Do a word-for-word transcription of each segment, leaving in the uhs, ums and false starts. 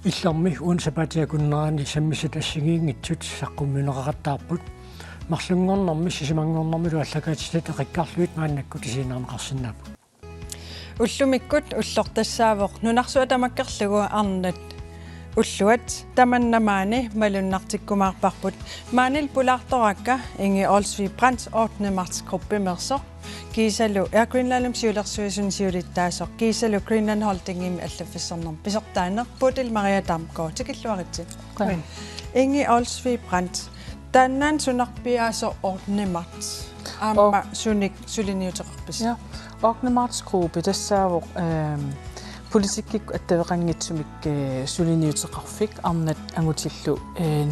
Illermi uani sapaatip akunnerani sammisat assigiinngitsut saqqummiunneqaqattaarput. Marlunngornermi sisamanngornermilu aallakaatitat eqikkarlugit maannakkut isiginnaarneqarsinnaapput. Ullumikkut ullortassaavoq nunarsuaq tamakkerlugu arnat ulluat, tamanna maani malunnartikkumaarparput. Maanili pulaartoraakka Inge Olsvig Brandt, ottende marts gruppimeersoq, kiisalu Air Greenlandimi siulersuisuni siulittaasoq, kiisalu Greenland Holdingimi allaffissornermi pisortaaneq Bodil Maria Damgaard, tikilluaritsi. Qujan. Inge Olsvig Brandt, taannaana sunarpiaasoq ottende marts? Aamma Oh. sunik suliniuteqarpisi? Ja, ottende marts gruppi tassaavoq, ehm, politikkikkut attaveqanngitsumik, eh, suliniuteqarfik arnat angutillu, eh,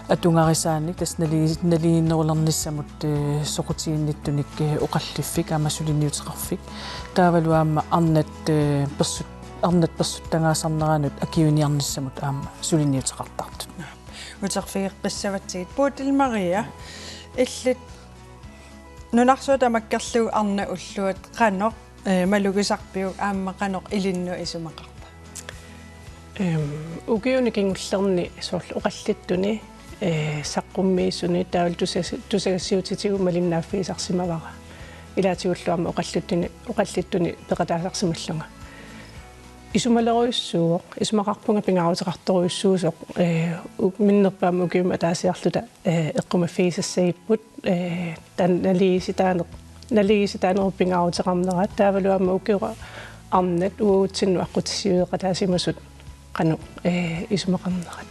atugarisaanik, tassa nali-, naligiinnerulernissamut, eh, soqutiginnittunik, eh, oqalliffik aamma suliniuteqarfik. Taavalu aamma arnat, eh, persut-, arnat persuttagaasarneranut akiuiniarnissamut aamma suliniuteqartartut. Uterfigeqqissavatsigit. Bodil Maria, illit nunarsuaq tamakkerlugu arnat ulluat qanoq, eh, malugisarpiuk aamma qanoq ilinnut isumaqarpa? Ehm, ukiuni kingullerni soorlu oqallittuni, eh, saqqummiisuni taavalu tusa-, tusagassiuutitigut malinnaaffigisarsimavara. Ilaatigullu aamma oqallittuni, oqallittuni peqataasarsimallunga. Isumalerujussuuvoq, isumaqarpunga pingaaruteqartorujussuusoq, eh, u-, minnerpaamik ukiumut ataasiarluta, eh, eqqumaffigisassagipput, eh, taanna naligiissitaaneq, naligiissitaanerup pingaaruteqarnera, taavalu aamma ukioq arnat uagutsinnut aqqutissiueqataasimasut qanoq, eh, isumaqarnerat.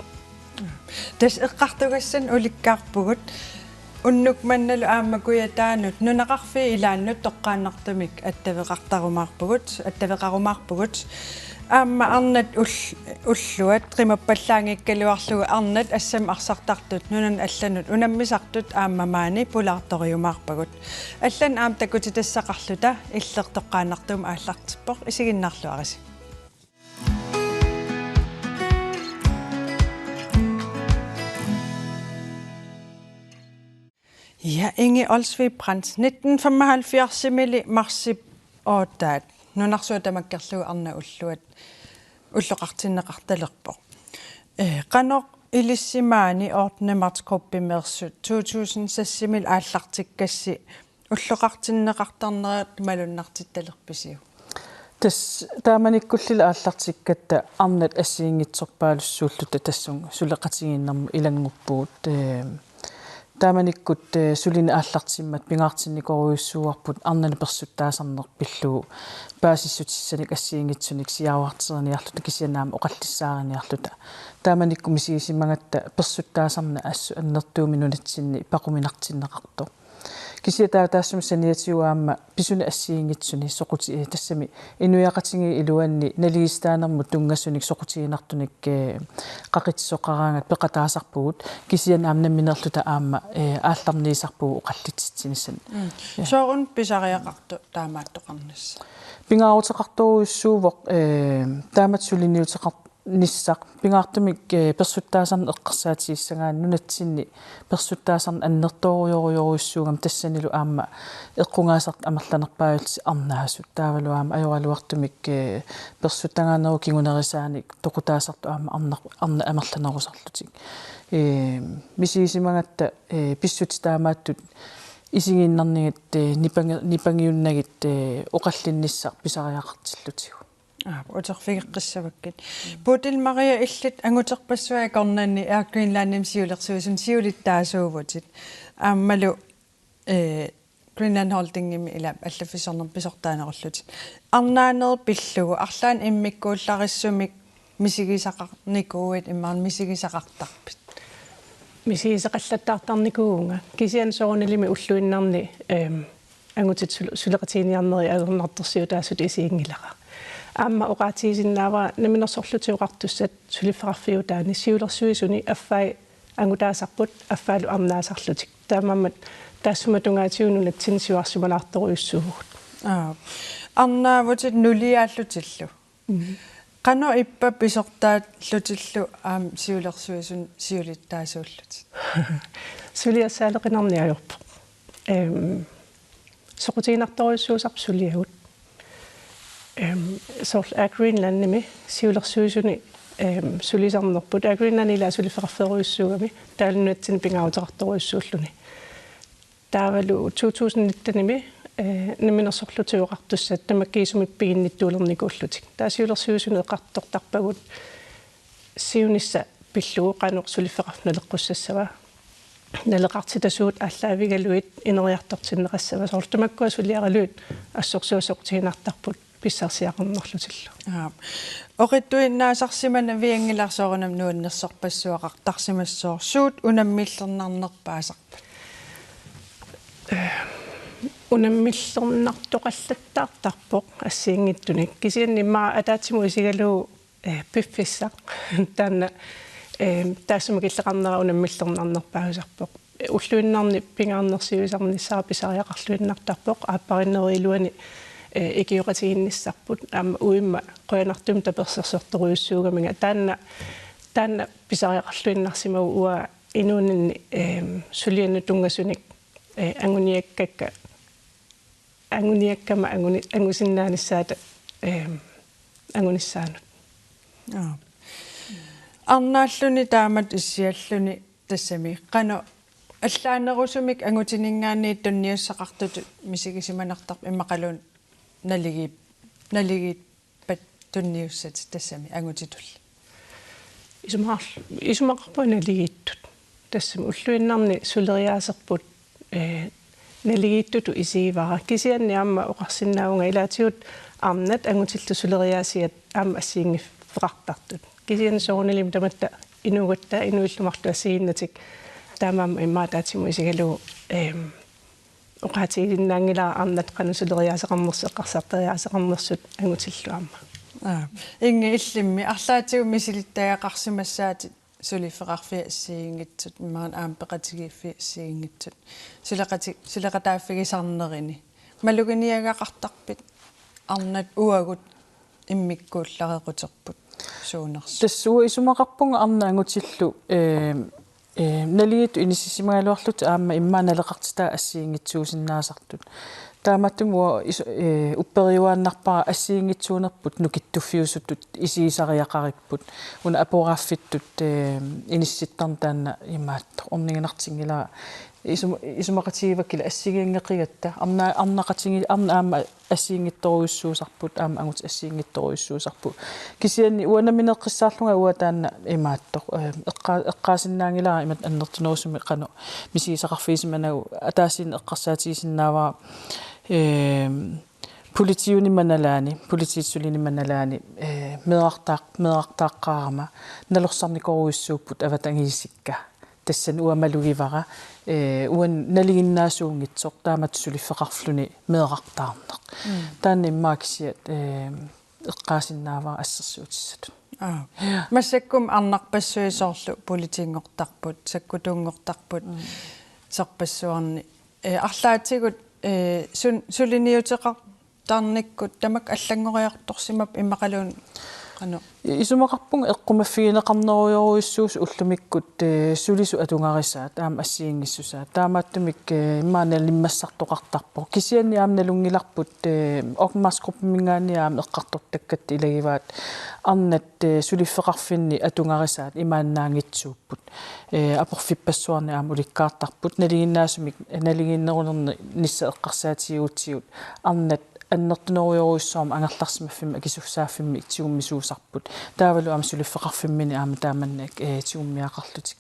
Tassa eqqartugassat ulikkaarpugut. Unnuk mannalu aamma Kujataanut nunaqarfiit ilaannut toqqaannartumik attaveqartarumaarpugut, attaveqarumaarpugut. Aamma arnat ull-, ulluat qimappallaanngikkaluarlugu arnat assammik arsartartut nunanut allanut unammisartut aamma maani pulaartoriumaarpagut. Allanut aamma takutitassaqarluta Illeq toqqaannartumik aallartippoq, isiginnaarluarisi. Ja, Inge Olsvig Brandt, nitten femoghalvfjerds-imili marsip ottaat nunarsuaq tamakkerlugu arnat ulluat ulloqartinneqartalerpoq. Eh, qanoq ilissi maani ottende marts gruppimeersut to tusind seks-imili aallartikkassi ulloqartinneqartarnerat malunnartittalerpisiuk? Tassa taamanikkulli aallartikkatta arnat assigiinngitsorpaalussuulluta tassunga suleqatigiinnermut ilannguppugut. Ee, taamanikkut, ee, sulineq aallartimmat pingaartinnikoorujussuuarput arnani persuttaasarneq pillugu paasissutissanik assigiinngitsunik siaruarteriniarluta kisianni aamma oqallissaariniarluta. Taamanikkut misigisimagatta persuttaasarneq assut annertuumik nunatsinni paquminartinneqartoq. Kisianni taava taassuma saniatigut aamma pisunik assigiinngitsuni soquti-, eh, tassami inuiaqatigiit iluanni naligiissitaanermut tunngasunik soqutiginartunik, eh, qaqitsisoqaraangat peqataasarpugut. Kisianni aamma nammineerluta aamma, eh, aallarniisarpugut oqallitsitsinissannut. Mm. Ja. Sooruna pisariaqartoq taamaattoqarnissaq? Pingaaruteqartorujussuuvoq, eh, taamatut suliniuteqar-, nissaq. Pingaartumik, eh, persuttaasarneq eqqarsaatigissagaanni nunatsinni persuttaasarneq annertoorujorujorujussuugami tassanilu aamma eqqugaasartut amerlanerpaajullutik arnaasut. Taavalu aamma ajoraluartumik, eh, persuttagaanerup kingunerisaanik toqutaasartut aamma arnar-, arnat amerlanerusarlutik. Eh, misigisimagatta, eh, pissutsit taamaattut isigiinnarnagit, eh, nipangi-, nipangiunnagit, eh, oqallinnissaq pisariaqartillutigu. Aap, uterfigeqqissavakkit. Bodil Maria, illit anguterpassuit akornanni Air Greenlandimi siulersuisuni siulittaasuuvutit. Aammalu, eh, Greenland Holdingimi ila allaffissornermi pisortaanerullutit. Arnaaneri pillugu arlaannik immikkuullarissumik misigisaqarnikuuit imaluunniit misigisaqartarpit? Misigisaqallattaartarnikuuvunga. Kisianni soorunalimi ulluinnarni, ehm, angutit sul-, suleqatiginiarnerit ajornartorsiutaasut isiginngilara. Aamma oqaatigisinnaavara Namminersorlutik Oqartussat suliffeqarfiutaani siulersuisuni affai angutaasarput, affaalu arnaasarlutik. Taamaammat taassuma tungaatigut nunatsinni siuarsimalaartorujussuuvugut. Aap. Arnaavutit nuliaallutillu. Mhm. Qanoq ippa pisortaallutillu aamma siulersuisuni siulittaasuullutit? Suliassaaleqinarneq ajorpoq. Ehm, soqutiginartorujussuusarput suliagut. Ehm, soorlu Air Greenlandimi siulersuisuni ehm, sulisarnerput. Air Greenland ilaa suliffeqarfeerujussuugami, taavalu nunatsinni pingaaruteqartorujussuulluni. Taavalu to tusind nitten-imi, eh, Namminersorlutik Oqartussat tamakkiisumik piginnittuulernikuullutik. Taava siulersuisuni eqqartortarpagut siunissaq pillugu qanoq suliffeqarfik naleqqussassava. Naleqartitasuut aallaavigalugit ineriartortinneqassava. Soorlu tamakkua suliaralugit assorsuaq soqutiginartarput pissarsiaqarnerlutillu. Aap. Oqitsuinnaasarsimanavianngilara soorunami nuannersorpassuaqartarsimassooq. Suut unammillernarnerpaasarput? Unammillernartoqallattaartarpoq assigiinngitsunik. Kisianni immaqa ataatsimut isigalugu, eh, piffissaq. Taanna, eh, taassuma killeqarnera unammillernarnerpaasusarpoq. Ulluinnarni pingaarnersiuisarnissara pisariaqarluinnartarpoq, aappariinnerup iluani, eh, ikioqatigiinnissarput, aamma uimma qujanartumik tapersersortorujussuugamiga. Taanna, taanna pisariaqarluinnarsimavugut uanga inuuninni, eh, suliannut tunngasunik, eh, anguniakkakka, anguniakkama anguni-, angusinnaanissaata, eh, angunissaanut. Aap. Arnaalluni taamatut issialluni tassami qanoq allaanerusumik angutininngaanniit tunniussaqartutut misigisimanartarpit immaqaluunniit naligi-, naligiippat tunniussatit tassami angutitulli? Isumaqar-, isumaqarpunga naligiittut. Tassami ulluinnarni suleriaaserput, eh, naligiittutut isigivara. Kisianni aamma oqarsinnaavunga ilaatigut arnat angutillu suleriaasiat aamma assigiinngiffeqartartut. Kisianni soorunalimi tamatta inuugatta inuillu marluk assigiinnatik taamaammat immaqa ataatsimut isigalugu, ehm, oqaatigisinnaanngilara arnat qanoq suleriaaseqarnersut, eqqarsartariaaseqarnersut angutillu aamma. Aap. Inge, illimmi arlaatigut misilittagaqarsimassaatit suliffeqarfiit assigiinngitsut, imaluunniit aamma peqatigiiffiit assigiinngitsut, suleqati-, suleqataaffigisarnerini. Maluginiagaqartarpit arnat uagut immikkuullarequterput suunersut? Tassa uanga isumaqarpunga arnat angutillu, eh, eh, naligiittut inissisimagaluarlutik aamma immaqa naleqartitaat assigiinngitsuusinnaasartut. Taamaattumik uanga isu-, eh, upperiuaannarpara assigiinngitsuunerput nukittuffiusutut isigisariaqaripput. Una aporaaffittut, eh, inissittarneq taanna imaattoq orniginartinngilara. Isum-, isumaqatigivakkit assigiinngeqigatta. Arna-, arnaqatigi-, arnat aamma assigiinngitsorujussuusarput, aamma angutit assigiinngitsorujussuusarput. Kisianni uanga nammineeqqissaarlunga uanga taanna imaattoq, eh, eqqa-, eqqaasinnaanngilara imatut annertunerusumik qanoq misigisaqarfigisimanagu, ataasiinnaq eqqarsaatigisinnaavara, eh, politiunima nalaani, politiit sulinima nalaani, eh, meerartaaq-, meerartaaqqaarama nalorsarnikorujussuupput avatangiisikka. Tassani uanga malugivara, eh, uani nalinginnaasuunngitsoq taamatut suliffeqarfiluni meerartaarneq. Mm. Taanna immaqa kisiat, eh, eqqaasinnaavara assersuutissatut. Aap. Ja. Massakkut arnarpassuit soorlu politiinngortarput, sakkutuunngortarput, mm, sorpassuarni. Eh, arlaatigut, eh, sun-, suliniuteqar-, tarnikkut tamakku allanngoriartorsimapput immaqaluunniit qanoq? I-, isumaqarpunga eqqumaffigineqarnerujorujussuusut ullumikkut, eh, sulisut atugarisaat aamma assigiinngissusaat. Taamaattumik, eh, immaqa nalimmassartoqartarpoq. Kisianni aamma nalunngilarput, eh, Occupations Group-iminngaanniit aamma eqqartortakkatta ilagivaat arnat, eh, suliffeqarfinni atugarisaat imaannaanngitsuupput. Eh, aporfippassuarni aamma ulikkaartarput. Nalinginnaasumik, eh, naligiinnerunissaq eqqarsaatigigutsigu arnat annertunerujorujussuarmik angerlarsimaffimmik akisussaaffimmik tigummisuusarput. Taavalu aamma suliffeqarfimminni aamma taamannak, eh, tigummiaqarlutik.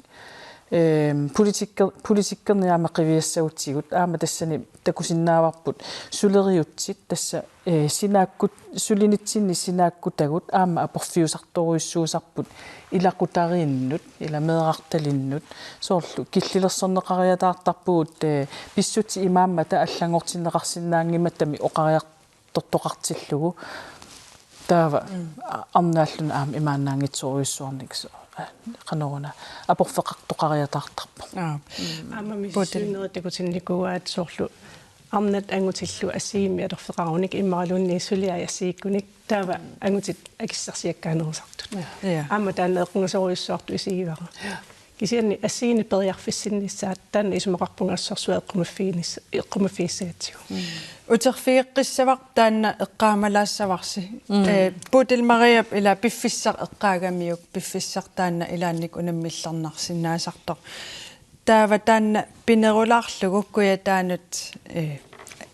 Ehm, politikker-, politikkerneq aamma qiviassagutsigu aamma tassani takusinnaavarput suleriutsit tassa, eh, sinaakkut-, sulinitsinni sinaakkutagut aamma aporfiusartorujussuusarput ilaqutariinnut, ilaa meerartalinnut, soorlu killilersorneqariataartarpugut, eh, pissutsit imaammata allanngortinneqarsinnaanngimmata oqariartortoqartillugu. Taava, mm, a-, arnaalluni aamma imaannaanngitsorujussuarnik so-, eh, qanoruna aporfeqartoqariataartarpoq. Aap. Aamma misissuinerit takutinnikuuaat soorlu arnat angutillu assigiimmik atorfeqarunik immaqaluunniit suliai assigiikkunik taava angutit akissarsiakkaanerusartut. Ja. Aamma taanna equngasorujussuartut isigivara. Ja. Kisianni assigiinngitsut periarfissinnissaat taanna isumaqarpunga assorsuaq eqqumaffiginis-, eqqumaffigissagatsigu. Uterfigeqqissavarput taanna eqqaamalaassavarsi. Eh, Puutil Mariap ila piffissaq eqqaagamiuk, piffissaq taanna ilaannik unammillernarsinnaasartoq. Taava taanna pinerulaarlugu Kujataanut, eh,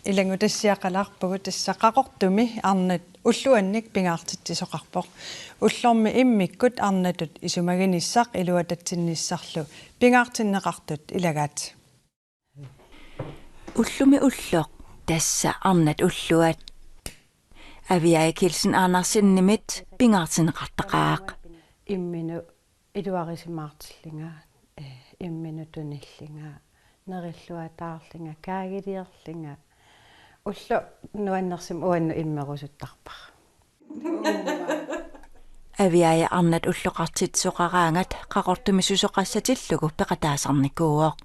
ilanngutassiaqalaarpugut, tassa Qaqortumi arnat ulluannik pingaartitsisoqarpoq. Ullormi immikkut arnatut isumaginissaq iluatatsinnissarlu pingaartinneqartut ilagaat. Ullumi ulloq tassa arnat ulluat. Aviaja Kielsen Andersenimit pingaartinneqartaqaaq. Imminut iluarisimaartillunga, eh, imminut tunillunga, nerilluataarlunga, kaagiliorlunga. Ulloq nuannersumik uannut immerusuttarpara. Aviaja arnat ulloqartitsisoqaraangat Qaqortumi susoqassatillugu peqataasarnikuuvoq.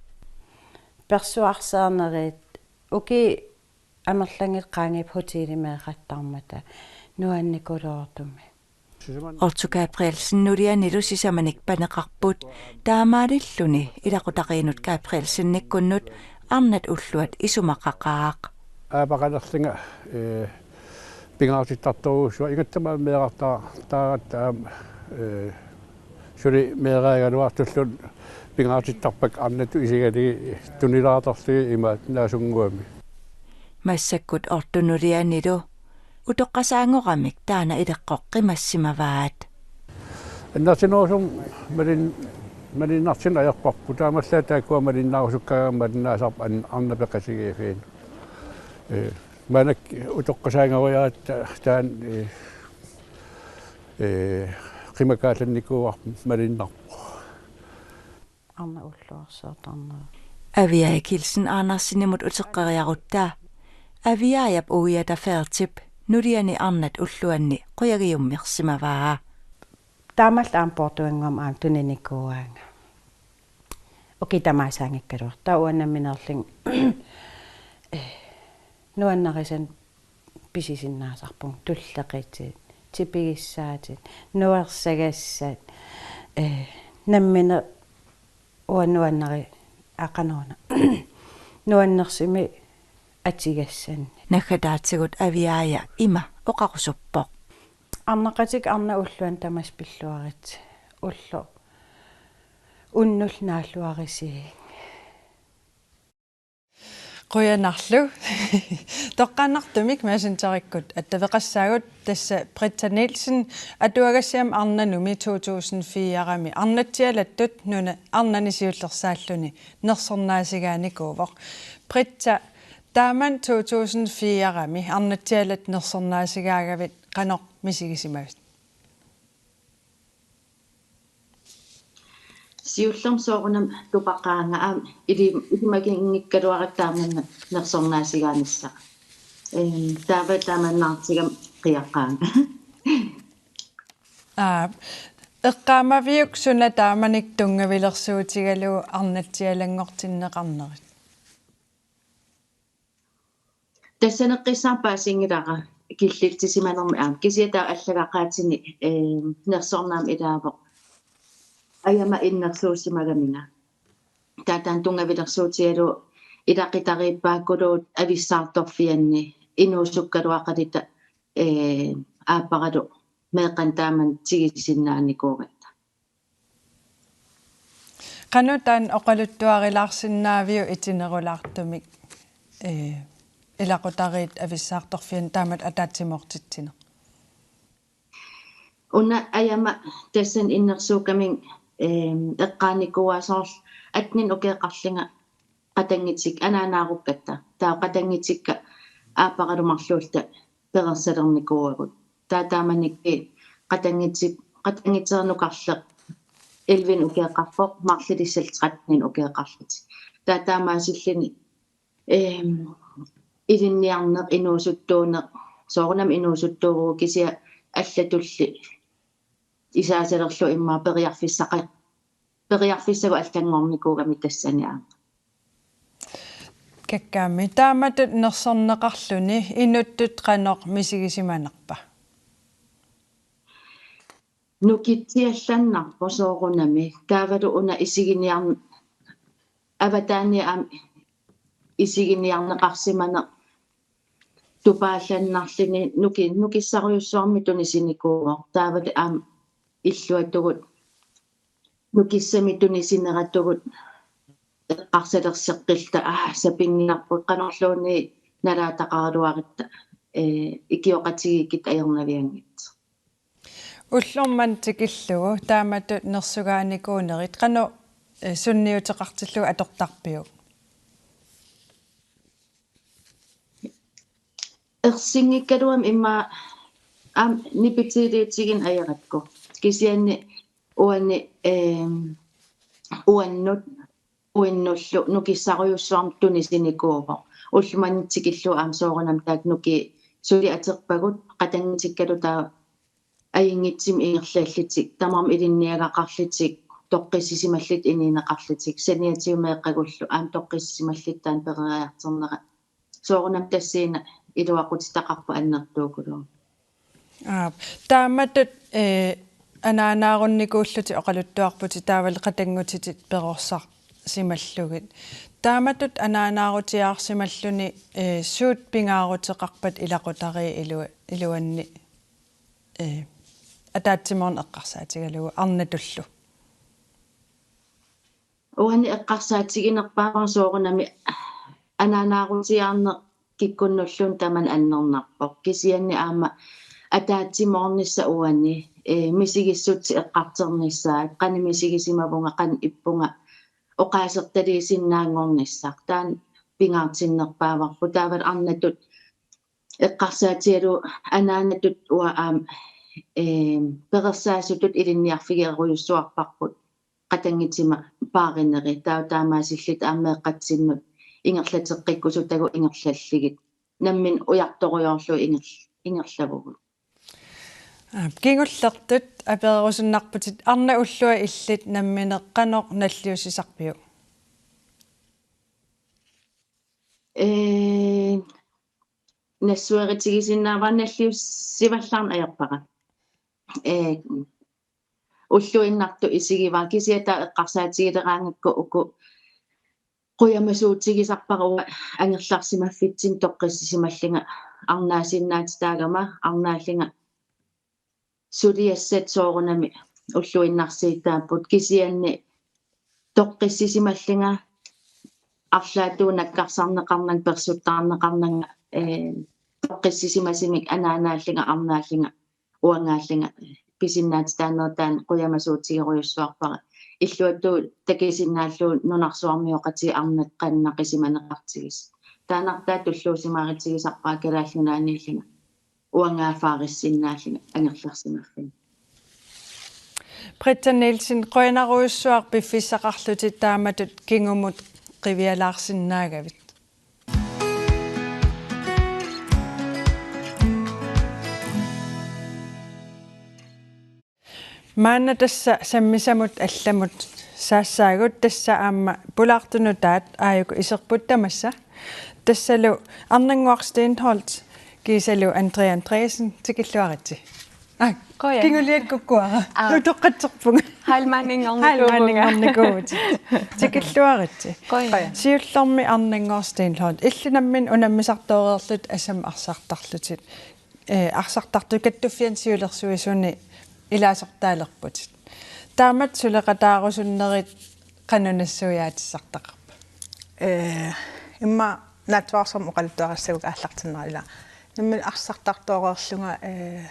Persuarsiornerit ukiut amerlangit qaangiuppata hotelimi meeqqattarmata nuannikuloortumik. Otto Gabrielsen nulianilu sisamanik paneqarput, taamaalilluni ilaqutariinnut Gabrielsenikkunnut arnat ulluat isumaqaqaaq. Aappaqalerlunga, eh, pingaartittartorujussuaq ingammik meerartaaratta aamma, eh, suli meeraagaluartullu pingaartittarpakka arnatut isigalugit tunilaartarlugit imaat naasunnguamik. Massakkut Otto nulianilu utoqqasaanngoramik taanna ileqqoq qimassimavaat. Annertunerusumik malin-, malinnartunik ajorparput, taamaallaat taakkua malinnaarusukkaangamik malinnaasarput an-, arnat peqatigiiffianni. Eh, maannakkut utoqqasaanngoriaratta taanna, eh, eh, qimakaallannikuuarput malinnarpoq. Arnat ulluarsiortarnerat. Aviaja Kielsen Andersenimut uteqqeriarutta Aviajap uiata Færtip nuliani arnat ulluanni qujagiummersimavaa. Taamaallaat aamma Portugalimi aamma tuninikuuaanga. Ukiut tamaasa anngikkaluartoq uanga nammineerlunga, eh, nuannarisannik pisisinnaasarpunga, tullequtit, tipigissaatit, nuersagassat, eh, nammineq uanga nuannari-, aa, qanoruna. Nuannersumik atugassannik. Naggataatigut Aviaja ima oqarusuppoq. Arnaqatikka arnat ulluanni tamassi pilluaritsi. Ulloq unnullu naalluarisiuk. Qujanarlu. Toqqaannartumik Messengerikkut attaveqassaagut, tassa Britta Nielsen atuagassiami Arnanumi to tusind fire-mi arnatsialattut nuna arnani siullersaalluni nersornaasigaanikuuvoq. Britta, taamani to tusind fire-mi arnatsialattut nersornaasigaagavit qanoq misigisimavit? Siullermik soorunami tupaqaanga aamma ili-, ilimaginngikkaluarakku taamani nersornaasigaanissara. Ehm, taava tamannaartigami qiaqqaanga. Aa, eqqaamaviuk suna taamanikkut tunngavilersuutigalugu arnatsialanngortinneqarnerit? Tassaneqqissaarput paasinngilara killitsisimanermik aamma. Kisianni taava allagaqaatini, eh, nersornaamik ilaavoq ajama innersuussimagaminga. Taava taanna tunngavilersuutigalugu ilaqutariippaakkuluuvoq avissaartorfianni inuusukkaluaqaluta, eh, aapparalu meeqqanik taamani tigusisinnaanikuugatta. Qanoq taanna oqaluttuarilaarsinnaaviuk itinerulaartumik, eh, ilaqutariit avissaartorfianni taamatut ataatsimoortitsineq? Una ajama tassani innersuukkaminga, eh, eqqaanikuuara soorlu atten ukioqarlunga qatanngutikkut anaanaarukkatta. Taava qatanngutikka aapparalu marluulluta perorsalernikuuagut. Taava taamanikkut qatannguti-, qatannguteernukarleq elleve ukioqarpoq, marlulissalluta tretten ukioqarlutik. Taava taamaasilluni, ehm, ilinniarneq, inuusuttuuneq, soorunami inuusuttuuvugut kisianni allatulli isaasalerlugu immaqa periarfissaqa-, periarfissagut allanngornikuugamik tassani aamma. Kakkaammi. Taamatut nersorneqarluni inuttut qanoq misigisimanerpa? nukitsiallannarpoq soorunami. Taavalu una isiginiarn-, avataani aamma isiginiarneqarsimaneq tupaallannarluni nuki-, nukissarujussuarmik tunisinikuuvoq. Taavalu aamma illuatugut nukissamik tunisineratugut eqqarsalerseqqilluta, aa, sapinngilarput, qanorluunniit nalaataqaraluarutta, ee, ikioqatigiikkit ajornavianngitsoq. Ullormut tikillugu taamatut nersugaanikuunerit qanoq, eh, sunniuteqartillugu atortarpiuk? Ersinngikkaluamik immaqa aamma nipitiliutigineq ajorakku. Kisianni uani, ehm, uannut uinnullu nukissarujussuarmik tunisinikuuvoq. Ullumimut tikillugu aamma soorunami taakku nukiit suli atorpagut, qatanngutikkalu taava ajunngitsumik ingerlallutik, tamarmik ilinniagaqarlutik, toqqissisimallutik inuuneqarlutik, saniatigut meeqqagullu aamma toqqissisimallutik taanna peroriartornerat. Soorunami tassa una iluaqutitaqarpoq annertuukuluuvoq. Aap. Taamatut, eh, anaanaarunnikuullutit oqaluttuarputit taavalu qatanngutitit perorsarsimallugit. Taamatut anaanaarutiaarsimalluni, eh, suut pingaaruteqarpat ilaqutariit ilu-, iluanni, eh, ataatsimoorneq eqqarsaatigalugu arnatullu? Uani eqqarsaatiginerpaavara soorunami anaanaarutiaarneq kikkunnulluunniit tamanna annernarpoq. Kisianni aamma ataatsimoornissaq uani, eh, misigissutsit eqqartornissaat, qanoq misigisimavunga, qanoq ippunga, oqaasertaliisinnaanngornissaq. Taanna pingaartinnerpaavarput. Taavalu arnatut eqqarsaatigalugu anaanatut uanga aamma, eh, perorsaasutut ilinniarfigerujussuarparput. Qatanngutsimik paarineri, taava taamaasillutik aamma meeqqatsinnut ingerlateqqikkusutagut ingerlallugit. Nammineq ujartorujoorlugu inger-, ingerlavugut. Aap, kingullertut apererusunnarputit, arnat ullua illit nammineq qanoq nalliussisarpiuk? Ee, nassuerutigisinnaavara, nalliussivallaarneq ajorpara. Ee, ulluinnartut isigivara, kisianni taava eqqarsaatigileraangakku uku qujamasuutigisarpara uanga angerlarsimaffitsinni toqqissisimallunga arnaasinnaatitaagama, arnaallunga suliassat soorunami ulluinnarsiutaapput, kisianni toqqissisimallunga arlaatigut nakkarsarneqarnanga, persuttaarneqarnanga, ee, toqqissisimasumik anaanaallunga arnaallunga uangaallunga pisinnaatitaanerit taanna qujamasuutigerujussuarpara. Illuatungaatsinnut takusinnaallugu nunarsuarmioqatigiit arnat qanoq naqisimaneqartigisut. Taannartaa tulluusimaarutigisarpara Kalaallit Nunaanniillunga uangaaffaarussinnaallunga angerlarsimaffinni. Britta Nielsen, qujanarujussuaq piffissaqarlutit taamatut kingumut qivialaarsinnaagavit. Maanna tassa sammisamut allamut saassaagut, tassa aamma Pulaartut Nutaat aajuku iserput tamassa. Tassalu Arnannguaq Steenholdt kiisalu Andrea Andreasen, tikilluaritsi. Aa, qujan. Kinguliakkukkua. Aa. Utoqqatserpunga. Heilmanningornikuuvunga. Heilmanningornikuuvutit. Tikilluaritsi. Qujan. Siullermik Arnannguaq Steenholdt. Illit nammineq unammisartooreerlutit assammik arsartarlutit. Ee, arsartartut kattuffianni siulersuisuni ilaasortaalerputit. Taamatut suleqataarusunnerit qanoq nassuiaatissartaqarpa? Ee, immaqa naatsuararsuarmik oqaluttuarissagukku aallartinnera ila. Nammineq arsartartooreerlunga, ee,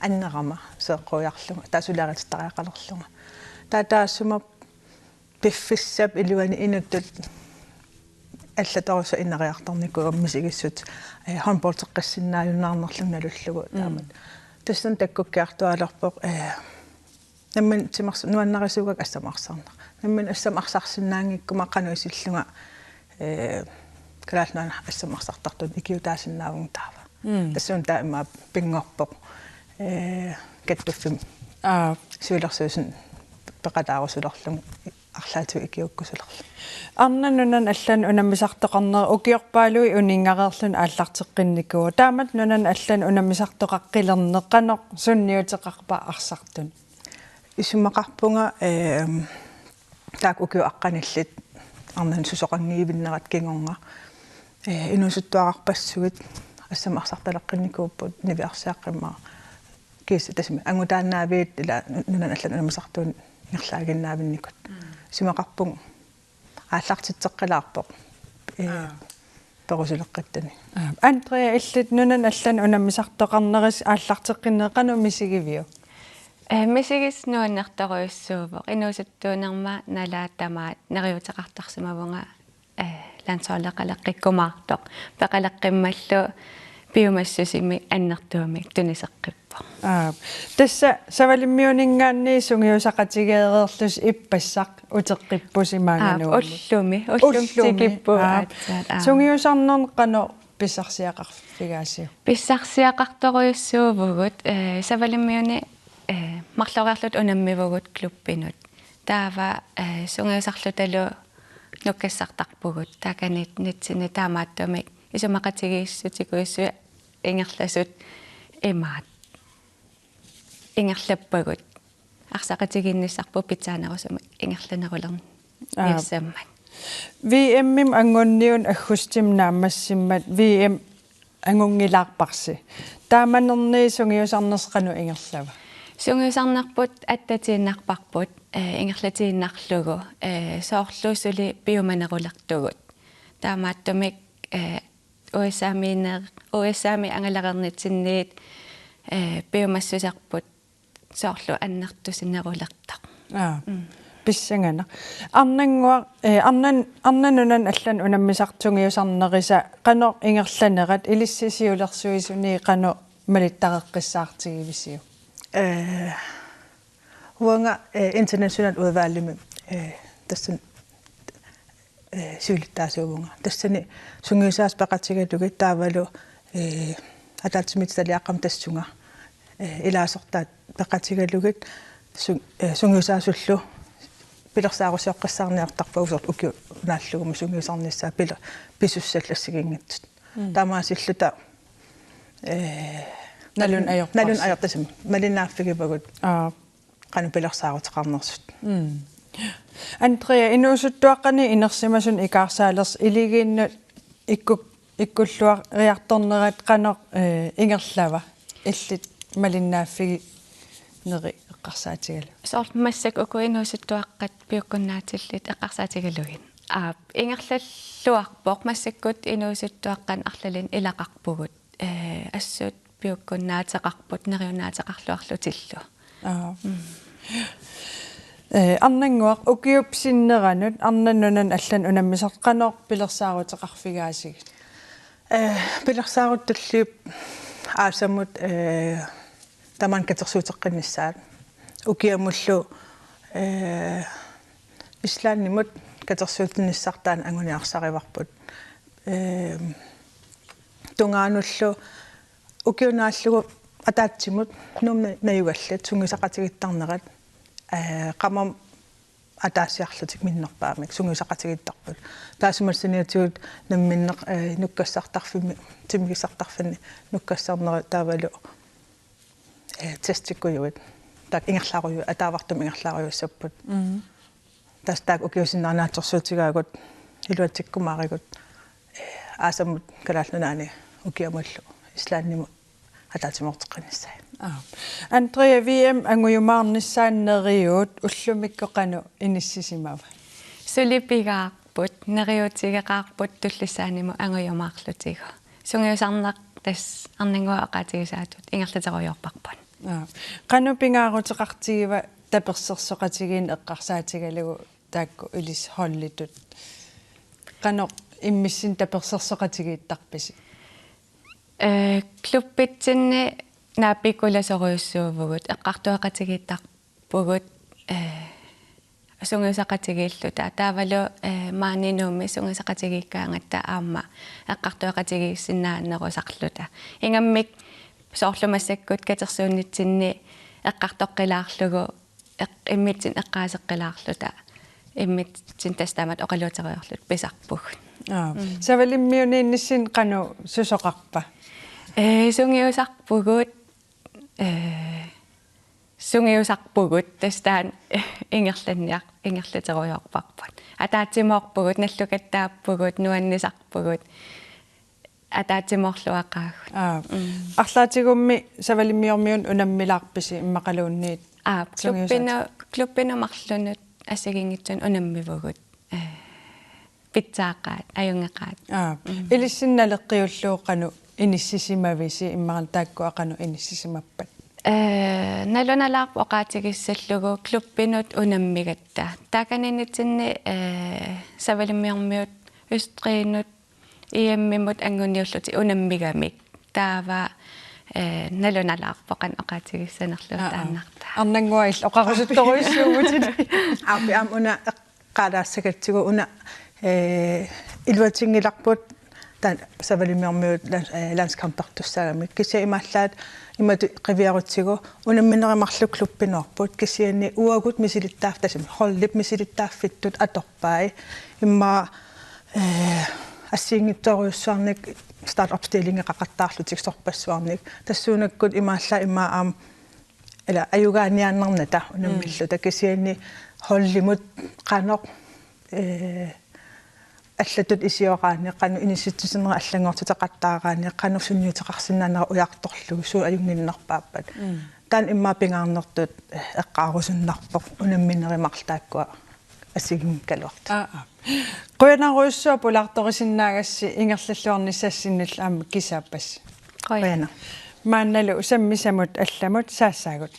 annerama seeqqujarlunga, taava suliaritittariaqalerlunga. Taava taassuma piffissap iluani inuttut allatorsuaq ineriartornikuugama misigissutsit, ee, håndboldeqqissinnaajunnaarnerlunga nalullugu. Mm. Taamatut tassani takkukkiartuaalerpoq, ee, nammineq timersoq nuannarisuugakku assammik arsarneq. Nammineq assammik arsarsinnaanngikkuma qanoq isillunga, ee, Kalaallit Nunaanni assammik arsartartunut ikiuutaasinnaavunga taava. Mm. Tassuuna taama pinngorpoq, ee, kattuffimmi. Aa. Siulersuisuni peqataarusulerlunga arlaatigut ikiuukkusulerlunga. Arnat nunanut allanut unammisartoqarneq ukiorpaaluit uninngareerluni aallarteqqinnikuuvoq. Taamatut nunanut allanut unammisartoqaqqilerneq qanoq sunniuteqarpa arsartunut? Isumaqarpunga, ehm, taakku ukiut aqqanillit arnanut susoqanngivinnerat kingorna. Eh, inuusuttuararpassuit assammik arsartaleqqinnikuupput niviarsiaqqimmaa. Kiisa tassami angutaannaaviit ila nunanut allanut unammisartuuneq ingerlaaginnaavinnikut. Mm. Isumaqarpunga aallartitseqqilaarpoq. Eh, Aa. Perusuleqqittani. Aa, Andrea, illit nunanut allanut unammisartoqarnerisi aallarteqqinnerit qanoq misigiviuk? Eh, misigissaq nuannertorujussuuvoq. Inuusuttuunerma nalaat tamaat neriuuteqartarsimavunga, eh, landsholdeqaleqqikkumaartoq. Peqaleqqimmallu piumassusimik annertuumik tuniseqqippoq. Aap. Tassa Savalimmiuninngaanniit sungiusaqatigeereerlusi ippassaq uteqqippusi maanga Aap, Nuummut. Ullumi, ullumi Ullumi. Tikippugut Aap. Aatsaat, aap. Sungiusarnerni qanoq pissarsiaqarfigaasiuk? Pissarsiaqartorujussuuvugut, eh, Savalimmiuni, eh, marloriarluta unammivugut klubbinut. Taava, eh, sungiusarlutalu nukkassartarpugut. Taakaniinnitsinni taamaattumik isumaqatigiissutikujussuit ingerlasut imaat. Ingerlappagut. Arsaqatigiinnissarput pitsaanerusumik ingerlanerulerniassammat. Aap. V M-imi anguniunut aggustimi naammassimmat V M angunngilaarparsi. Taamanerniit sungiusarnersi qanoq ingerlava? Sungiusarnerput attatiinnarparput, eh, ingerlatiinnarlugu, eh, soorlu suli piumanerulertugut. Taamaattumik, eh, U S A-miinner-, U S A-mi angalareernitsinniit, eh, piumassuserput soorlu annertusinerulertoq. Aa, Mm. Pissanganaq. Arnannguaq, eh, arnan-, arnanut nunanut allanut unammisartut sungiusarnerisa qanoq ingerlanerat ilissi siulersuisuni qanoq malittareqqissaartigivisiuk? Eh, uanga, eh, international udvalgimi, eh, tassani eh, siulittaasuuvunga. Tassani sungiusaasoq peqatigalugit taavalu, eh, ataatsimiititaliaqqamik tassunga, eh, ilaasortaat peqatigalugit su-, eh, sungiusaasullu pilersaarusioqqissaarniartarpagut soorlu ukiut naallugumi sungiusarnissaat pile-, pisussallu assigiinngitsut. Mm. Taamaasilluta, eh, Nalunaajuqaarsi. Nalunaajuqaarsi. Malinnaaffigivagut. Aa. Qanoq pilersaaruteqarnersut. Mm. Andrea, inuusuttuaqqani inersimasunut ikaarsaalersi iligiinnut ikkuk-, ikkulluariartornerat qanoq, eh, ingerlava? Illit malinnaaffigineri eqqarsaatigalugu. Soorlu massakkut uku inuusuttuaqqat piukkunnaatillit eqqarsaatigalugit. Aap, ingerlalluarpoq massakkut inuusuttuaqqat arlalinnik ilaqarpugut. Eh, assut piukkunnaateqarput neriunnaateqarluarlutillu. Aa. Mm. Eh, arnannguaq ukiup sinneranut arnanut nunanut allanut unammisartut qanoq pilersaaruteqarfigaasigit? Eh, pilersaarutit tulliuttut aasamut, eh, tamaani katersuuteqqinnissaat. Ukiamullu, eh, Islandimut katersuutinnissartaa anguniarsarivarput. Eh, tungaanullu ukiup naallugu ataatsimut Nuummut najugallit sungiusaqatigiittarnerat, eh, qamani ataasiarlutik minnerpaamik sungiusaqatigiittarput. Taassuma saniatigut namminneq, eh, nukkassartarfimmi, timmisartarfinni nukkassarnerat taavalu, eh, testikkujuit. Taakku ingerlaruju-, ataavartumik ingerlarujuussapput. Mm. Tassa taakku ukiup sinnera naatsorsuutigaagut, iluatsikkumaarigut, eh, aasamut Kalaallit Nunaanni ukiamullu Islandimut ataatsimoorteqqinnissaat. Aa. Andrea, V M angujumaarnissaanut neriuut ullumikkut qanoq inissisimava? Suli pigaarput, neriuutigeqaarput tullissaanimut angujumaarlutigu. Sungiusarneq tassa arnannguaq oqaatigisaatut ingerlaterujoorparput. Aa. Qanoq pingaaruteqartigiva tapersersoqatigiinneq eqqarsaatigalugu taakku ilissi holditut? Qanoq immitsinnut tapersersoqatigiittarpisi? Eh, klubbitsinni naapikkulasorujussuuvugut, eqqartueqatigiittarpugut, eh, sungiusaqatigiilluta. Taavalu, eh, maani Nuummi sungiusaqatigiikkaangatta aamma eqqartueqatigiissinnaanerusarluta. Ingammik soorlu massakkut katersuunnitsinni eqqartoqqilaarlugu eq-, immitsinnut eqqaaseqqilaarluta, immitsinnut tassa taamatut oqaluuteriarluta pisarpugut. Aa. Mm. Savalimmiuniinnissinni qanoq susoqarpa? Ee, sungiusarpugut, ee, sungiusarpugut, tassa taanna ingerlanniar-, ingerlaterujoorparput. Ataatsimoorpugut, nallukattaappugut, nuannisarpugut, ataatsimoorluaqaagut. Aa. Mm. Arlaatigummi Savalimmiormiunut unammilaarpisi immaqaluunniit? Aa, sungiusaatit. Klubbinu-, klubbinut marlunut assigiinngitsunut unammivugut. Eh, pitsaaqaat, ajunngeqaat. Aa. Mm. Ilissinnut naleqqiullugu qanoq inissisimavisi, immaqa taakkua qanoq inissisimappat? Eh, nalunalaarpoq oqaatigissallugu klubbinut unammigatta. Taakaniinnitsinni, eh, Savalimmiormiut Østrinut E M-imut anguniullutik unammigamik. Taava, eh, nalunalaarpoq qanoq oqaatigissanerlugu. Aa, aa. Taannartaa. Arnannguaq illit oqarusuttorujussuuvutit. Aappi aamma una eqqaalaassagatsigu una, eh, iluatinngilarput taanna Savalimmiormiut lan-, eh, landskampertussaagamik. Kisianni imaallaat imatut qiviarutsigu unamminerit marluk klubbinuarput. Kisianni uagut misilittaaf-, tassami holdip misilittaaffittut atorpai. Immaqa, eh, assigiinngitsorujussuarnik startup-delingeqaqattaarlutik sorpassuarnik. Tassuunakkut imaallaat immaqa aamma ila ajugaaniaannarnata unammilluta. Mm. Kisianni holdimut qanoq, eh, allatut isioraanni, qanoq inissitsisinerit allanngortitaqattaaraanni, qanoq sunniuteqarsinnaanera ujartorlugu, suut ajunnginnerpaappat. Mm. Taanna immaqa pingaarnertut, eh, eqqaarusunnarpoq unamminerit marluk taakkua assigiinngikkaluartut. Aa, aa. Qujanarujussuaq pulaartorisinnaagassi ingerlalluarnissassinnillu aamma kisaappassi. Qujanaq. Qujanaq. Maannalu sammisamut allamut saassaagut.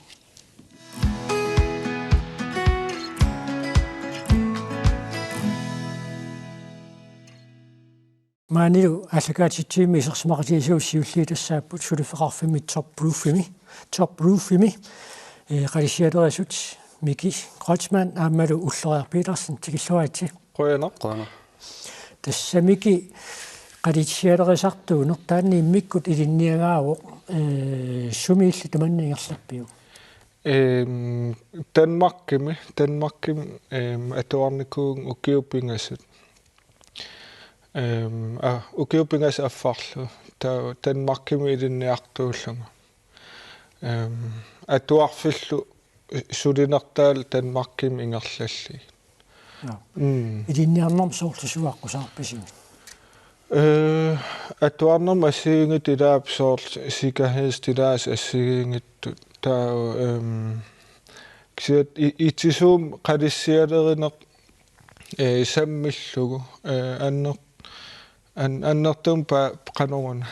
Maanilu aallakaatitsivimmi isersimaqatigiissut siulliit tassaapput suliffeqarfimmi Top Roofimi, Top Roofimi, eh, qalissialerisut Miki Kreutzmann aammalu Ulloriaq Petersen, tikilluaritsi. Qujanaq. Qujanaq. Tassa Miki, qalissialerisartuunneq taanna immikkut ilinniagaavoq, eh, sumi illit tamanna ingerlappiuk? Ehm, Danmarkimi, Danmarkimi, ehm, atuarnikuuvunga ukiut pingasut. Ehm, aa, ukiut pingasut affarlu. Taava Danmarkimi ilinniartuullunga. Ehm, atuarfillu sulinertaalu Danmarkimi ingerlallugit. Nå. Mm. Ilinniarnermi soorlu suut aqqusaarpisiuk? Eh, atuarnermi assigiinngitsut ilaat soorlu sikkerhedstilladelse assigiinngitsut. Taava, ehm, kisianni i-, itisuumik qalissialerineq, eh, sammillugu, eh, anner-, an-, annertuumik pa-, qanoruna.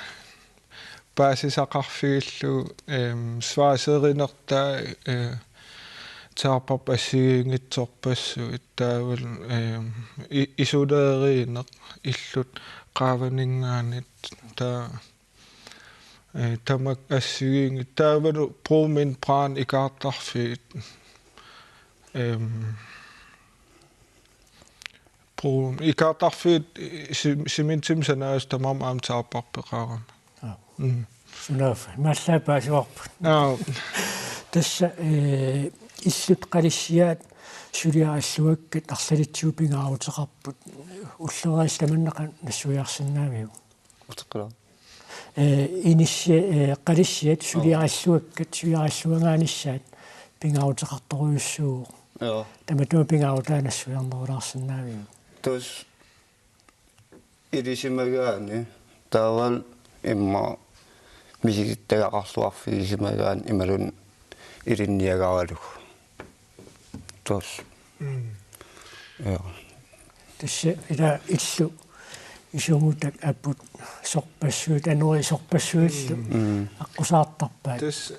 Paasisaqarfigillugu, ehm, svejserinertaa, eh, taarparput assigiinngitsorpassuit taavalu, ehm, i-, isolerineq illut qaavaninngaanniit taa, eh, tamakku assigiinngitsut taavalu brug min brand ikaartarfiit, ehm, Brug, ikaartarfiit si-, cementimik sanaasut tamarmik aamma taarparput peqarami. Aa. Mm. Sunaaffa. Imaallaat paasivarput. Aa. Tassa, eh, illut qalissiaat suliaralluakkat arlalitsigut pingaaruteqarput. Ulloriaq tamanna qanoq nassuiarsinnaaviuk? Uteqqilaa. Eh, inissi-, eh, qalissiat suliaralluakkat, suliaralluangaanissaat pingaaruteqartorujussuuvoq. Joo. Tamatuma pingaarutaa nassuiarnerulaarsinnaaviuk? Tassa ilisimagaanni taavalu immaqa misilittagaqarluarfigisimagaanni imaluunniit ilinniagaralugu. Tassa. Mm. Joo. Tassa ila illu isumut apuut sorpassuit, anori sorpassuillu. Mm. Aqqusaartarpaat. Tassa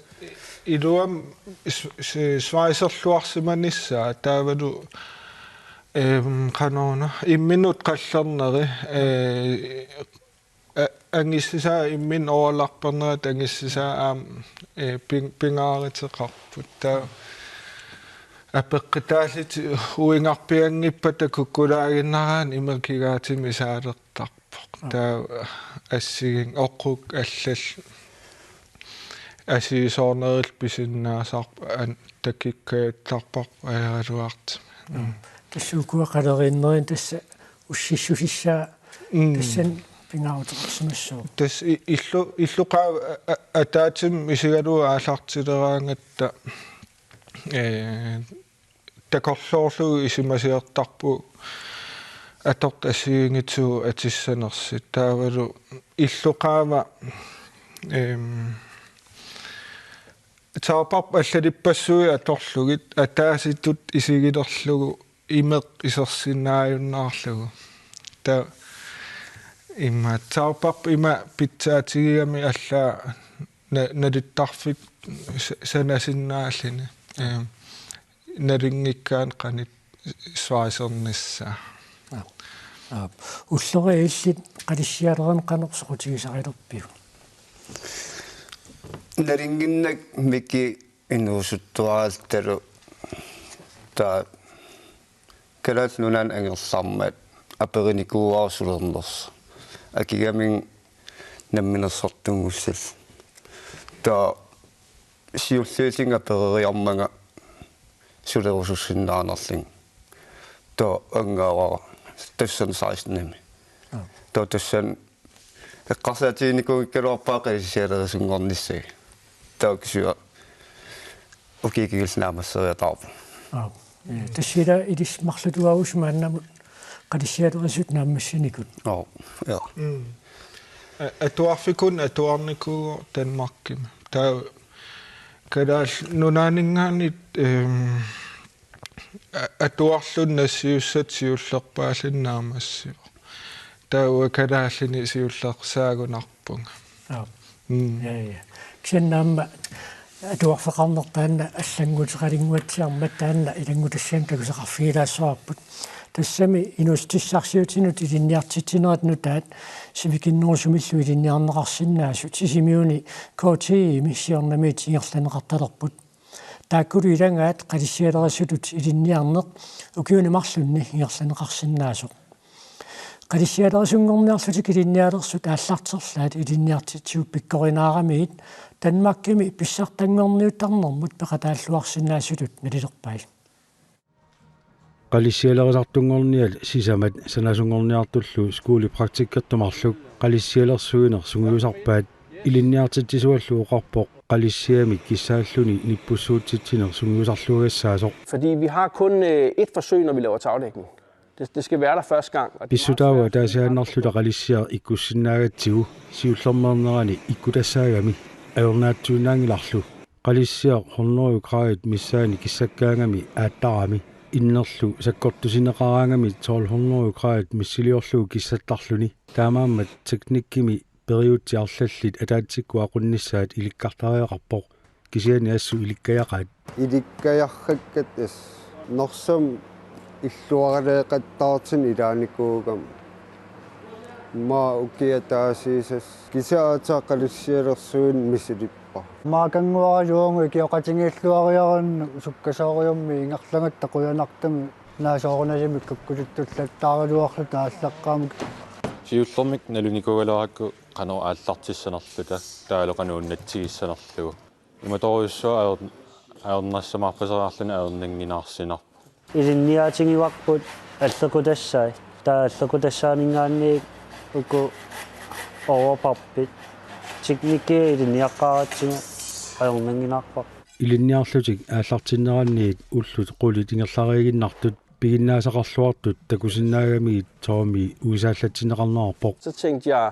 iluamik s-, s-, svejserluarsimanissaa taavalu, ehm, qanoruna, imminut qallerneri, eh, a-, angissisaa imminut overlappernerat angissisaa aamma, eh, pin-, pingaaruteqarput. Taava apeqqutaallutik uingarpianngippata kukkulaaginnaraanni imakigaatimmik isaalertarpoq. Aa. Taava assigiinngitsut oqqukkut allallu asiisoornerillu pisinnaasarput an-, takikkajuttarparput ajoraluartumik. Mm. Tassa ukua qaleriinnermi tassa ussissusissaa. Mm. Tassani pingaaruteqarsimassaaq. Tassa i-, illu-, illoqaava a-, a-, ataatsimut isigalugu aallartileraangatta ee, takorloorlugu isumasioqartarpugut atoq assigiinngitsuugut atissanersut. Taavalu illoqaava, eem, taarparput allalippassuit atorlugit ataasitut isigilerlugu imeq isersinnaajunnaarlugu. Taava immaqa taarparput ima pitsaatigigami allaat na-, nalittarfik sa-, sanasinnaalluni. Eem, nalunngikkaanni qanoq svejsernissaa. Aap. Aap. Ulloriaq illit qalissialerami qanoq soqutigisarilerpiuk? Nalunnginnakku Miki inuusuttuaraluarluta taava Kalaallit Nunaanni angerlarmat aperinikuuara sulernersoq. Akigaminga namminersortunngussallugu. Taava siulliullunga apereriarmanga sulerusussinnaanerlunga. Taava angaavara tassani sekstenimi. Aap. Taava tassani eqqarsaatiginikuunngikkaluarpara qalissialerisunngornissaanut. Taava kisianni ukiut kingulliit naammasseriataarpunga. Aap. Ee, tassa ila ilissi marluk tuaavussi maannamut qalissialerisutut naammassinikut. Aap, ja. Mm. A-, atuarfikkut atuarnikuuvoq Danmarkimi. Taava Kalaallit Nunaanninngaanniit, ehm, a-, atuarluni nassiussatut siullerpaalluni naammassivoq. Taava kalaallinit siullersaagunarpunga. Aap. Mm. Ja, ja. Kisianni aamma atuarfeqarneq taanna allannguuteqalersinnaavarsi aamma taanna ilanngutassiami takusaqarfigilaassavarput. Tassami inuussutissarsiutinut ilinniartitsinerat nutaat sivikinnerusumillu ilinniarneqarsinnaasut Sisimiuni K T I-mi siornamiit ingerlanneqartalerput. Taakkulu ilagaat qalissialerisutut ilinniarneq ukiuni marlunni ingerlanneqarsinnaasoq. Qalissialerisunngorniarlutik ilinnialersut aallarterlaat ilinniartitsivugut pikkorinaaramigit Danmarkimi pissartanngorniuttarnermut peqataalluarsinnaasutut nalilerpai. Qalissialerisartunngorniat sisamat sanasunngorniartullu skolepraktikkertut marluk qalissialersuineq sungiusarpaat. Ilinniartitsisuallu oqarpoq qalissiamik kissaalluni nippussuutsitsineq sungiusarluagassaasoq. Fordi vi har kun øh, et forsøg, når vi laver tagdækning. Det, det skal være der første gang. Og det er meget svært. Pissutaavoq ataasiaannarluta qalissiaq ikkussinnaagatsigu siullermeernerani ikkutassaagami. Ajornaatsuinnaanngilarlu. Qalissiaq hundrede gradit missaani kissakkaangami aattarami. Innerlu sakkortusineqaraangami tolv hundrede gradit missiliorlugu kissattarluni. Taamaammat teknikkimi periutsit arlallit ataatsikkut aqunnissaat ilikkartariaqarpoq. Kisianni assut ilikkajaqaat. Ilikkajarrakkat assut. Norsam illuaraleeqattaartun ilaanikuugama. Maa ukiataasiisas kisaata qalissialersuineq misilippa. Maakannguaraluungu ikioqatigiilluariarunnu sukkasoorujussuarmik ingerlagatta qujanartumik naasoorunalimi kukkututtullattaaraluarluta aallaqqaammut. Siullermik nalunikuugaluarakku qanoq aallartissanerluta taavalu qanoq unnatsigissanerlugu. Imatorujussuaq ajor-, ajornassamaarpaseriarluni ajornannginnaarsinnaavoq. Ilinniaatigivarput allequtassai. Taava allequtassaaninngaanniit uku overparpit. Teknikki ilinniaqqaaratsigu ajornannginnaarparput. Ilinniarlutik aallartinneranniit ullut qulit ingerlariiginnartut piginnaasaqarluartut takusinnaagamigit Tommy uisaallatsinneqarnerarpoq. Så tænkte jeg,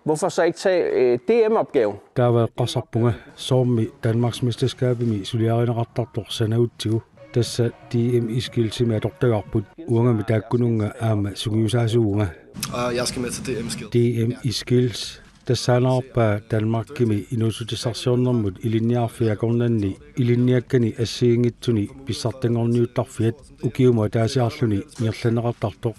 hvorfor så ikke tage øh, D M-opgaven? Taava eqqarsarpunga Tommy Danmarksmesterskabimi suliarineqartartoq sanaagutsigu. Tassa D M i Skillsimi atortagarput, uangami taakkununnga aamma sungiusaasuuvunga. Og jeg skal med til D M i Skills. D M i Skills. Tassaanerarpaa Danmarkimi inuussutissarsiornermut ilinniarfiit akornanni ilinniakkani assigiinngitsuni pissartanngorniuttarfiat ukiumut ataasiarluni ingerlanneqartartoq.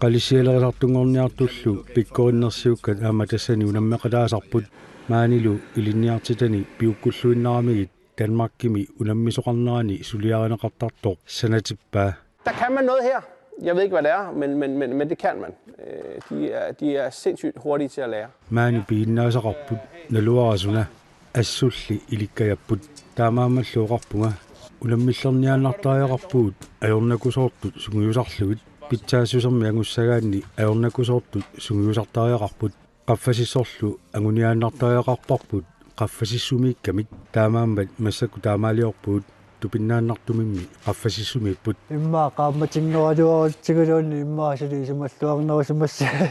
Qalissialerisartunngorniartullu pikkorinnersiukkat aamma tassani unammeqataasarput. Maanilu ilinniartitani piukkulluinnaramigit Danmarkimi unammisoqarnerani suliarineqartartoq sanatippaa. Der kan man noget her. Jeg ved ikke, hvad det er, men, men, men, men det kan man. Øh, de, er, de er sindssygt hurtige til at lære. Maani piginnaasaqarput naluara suna assulli ilikkajapput. Taamaammallu oqarpunga unammillerniaannartariaqarpugut ajornakusoortut sungiusarlugit pitsaassusermik angussagaanni ajornakusoortut sungiusartariaqarput. Qaffasissorlu anguniaannartariaqarparput qaffasissumiikkamik, taamaammat massakkut taamaaliorpugut. tupinnaannartumimmi qaffasissumiipput. Immaqa qaammatinngoralutsiguluunniit immaqa suli isumalluarnerusimassaaq.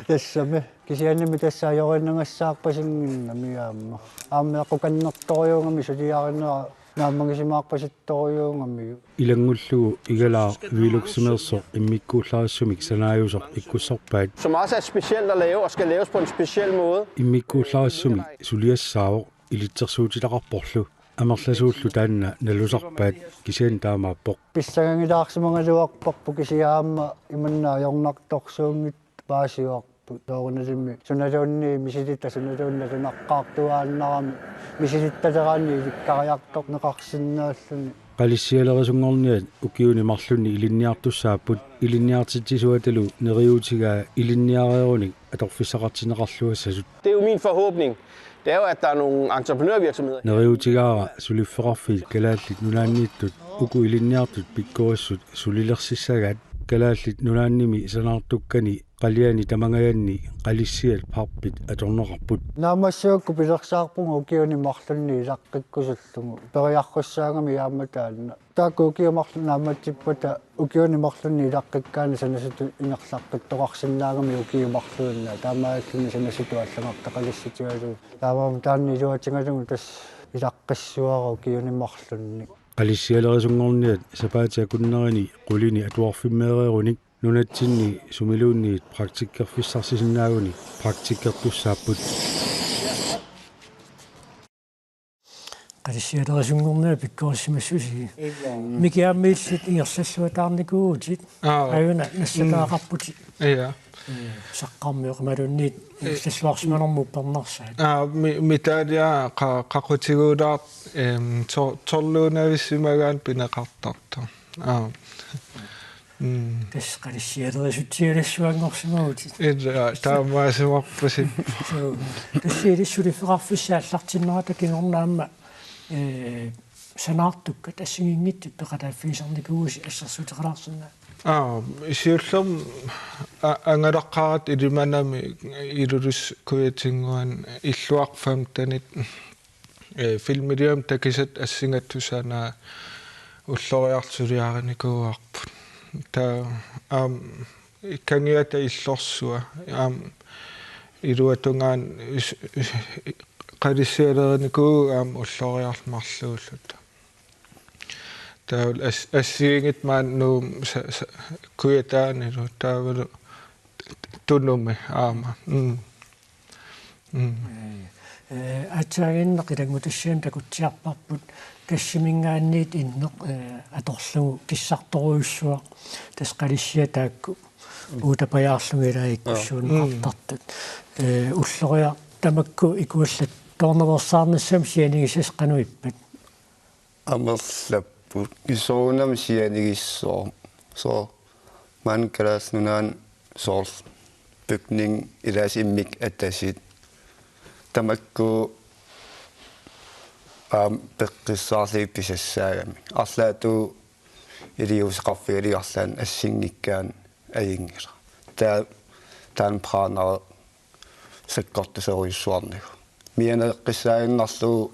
Tassami. Kisiannimi tassa ajorineqassaarpasinnginnami aamma. Aamma eqqukannertorujuugami suliarinera naammagisimaarpasittorujuugami. Ilanngullugu Igalaaq Veluxmeersoq immikkuullarissumik sanaajusoq ikkussorpaat. Som også er specielt at lave og skal laves på en speciel måde. Immikkuullarissumik suliassaavoq ilitsersuutitaqarporlu. Amerlasuullu taanna nalusarpaat kisianni taamaappoq. Pissangangilaarsimagaluarparput kisianni aamma imanna ajornartorsuunngitsoq paasivarput. Soorunalimi sunaluunniit misilitta sunaluunniit nalunaqqaartuaannarami misilittalerani ilikkariartorneqarsinnaalluni. Qalissialerisunngorniat ukiuni marlunni ilinniartussaapput, ilinniartitsisuatalu neriuutigaa ilinniareerunik atorfissaqartinneqarluassasut. Det er jo min forhåbning. Det er jo, at der er nogle entreprenørvirksomheder. Neriuutigaara suliffeqarfiit Kalaallit Nunaanniittut uku ilinniartut pikkorissut sulilersissagaat. Kalaallit Nunaannimi sanaartukkani qaliani tamangajanni qalissiat parpit atorneqarput. Naammassivakku pilersaarpunga ukiuni marlunni ilaqqikkusullugu. Periarfissaagami aamma taanna. Taakku ukiut marluk naammatsippata ukiuni marlunni ilaqqikkaanni sanasutut ingerlaqqittoqarsinnaagami ukiut marluinnaat. Taamaalilluni sanasutut allagartaqalissutigalugu. Taamaammat taanna iluatigalugu tassa ilaqqissavara ukiuni marlunni. Qalissialerisunngorniat sapaatip akunnerini qulini atuarfimmeereerunik nunatsinni sumiluunniit praktikkerfissarsisinnaaguni praktikkertussaapput. Qalissialerisunngorniat pikkorissimassusigit. Mikiaammiillit ingerlalluataarnikuuvutit. Aa. Aajuna nassataaqarputit. Ja. Saqqarmioq imaluunniit ingerlalluarsimanermut uppernarsaat. Aa, mi-, mitaalia qa-, qaqutiguulaat, em, to-, tolv-unavissimagaanni pineqartartoq. Aa. Mm. Tassa qalissialerisutsialassuanngorsimavutit. Ila, taamaasimarpasi. Suu. Tassa ilissi suliffeqarfissat aallartinnerata kingorna aamma, ee, sanaartukkat assigiinngitsut peqataaffigisarnikuuvusi assersuuteqalaarsinnaa. Aa, siullermik a-, angalaqqaaratta Ilimanami Ilulissat kujatinnguani illuarfam tanit ee, filmiliam takisat assingattusanaa ulloriarluliarinikuuarput. Taa aam kangiata illorsua aam iluatungaan is-, is-, qalissialerinikuuvugut aam ulloriarluta marluulluta. Taa as-, assigiinngitsut maani Nuummi sa-, sa-, kujataanilu taavalu Tunumi aamma. Mm. Mm. Ee, ee, aatsaaginnaq ilanngutassiami takutsiarparput Kassiminngaanniit inneq, ee, atorlugu kissartorujussuaq tassa qalissiat taakku uutapajaarlugit ilaa ikkussuunneqartartut. Ee, ulloriaq tamakku ikuallattoornaveersaarnissamut sianigisassat qanoq ippat? Amerlapput. Soorunami sianigissoq. Soorlu maani Kalaallit Nunaanni soorlu bygning ilaasa immikkut atasit. Tamakku aamma peqqissaarlugit pisassaagami. Arlaatigut iliuuseqarfigalugit arlaannik assinngikkaanni ajunngilaq. Taa-, taanna brænderi sakkortuserujussuarnigu. Mianeqqissaaginnarlugu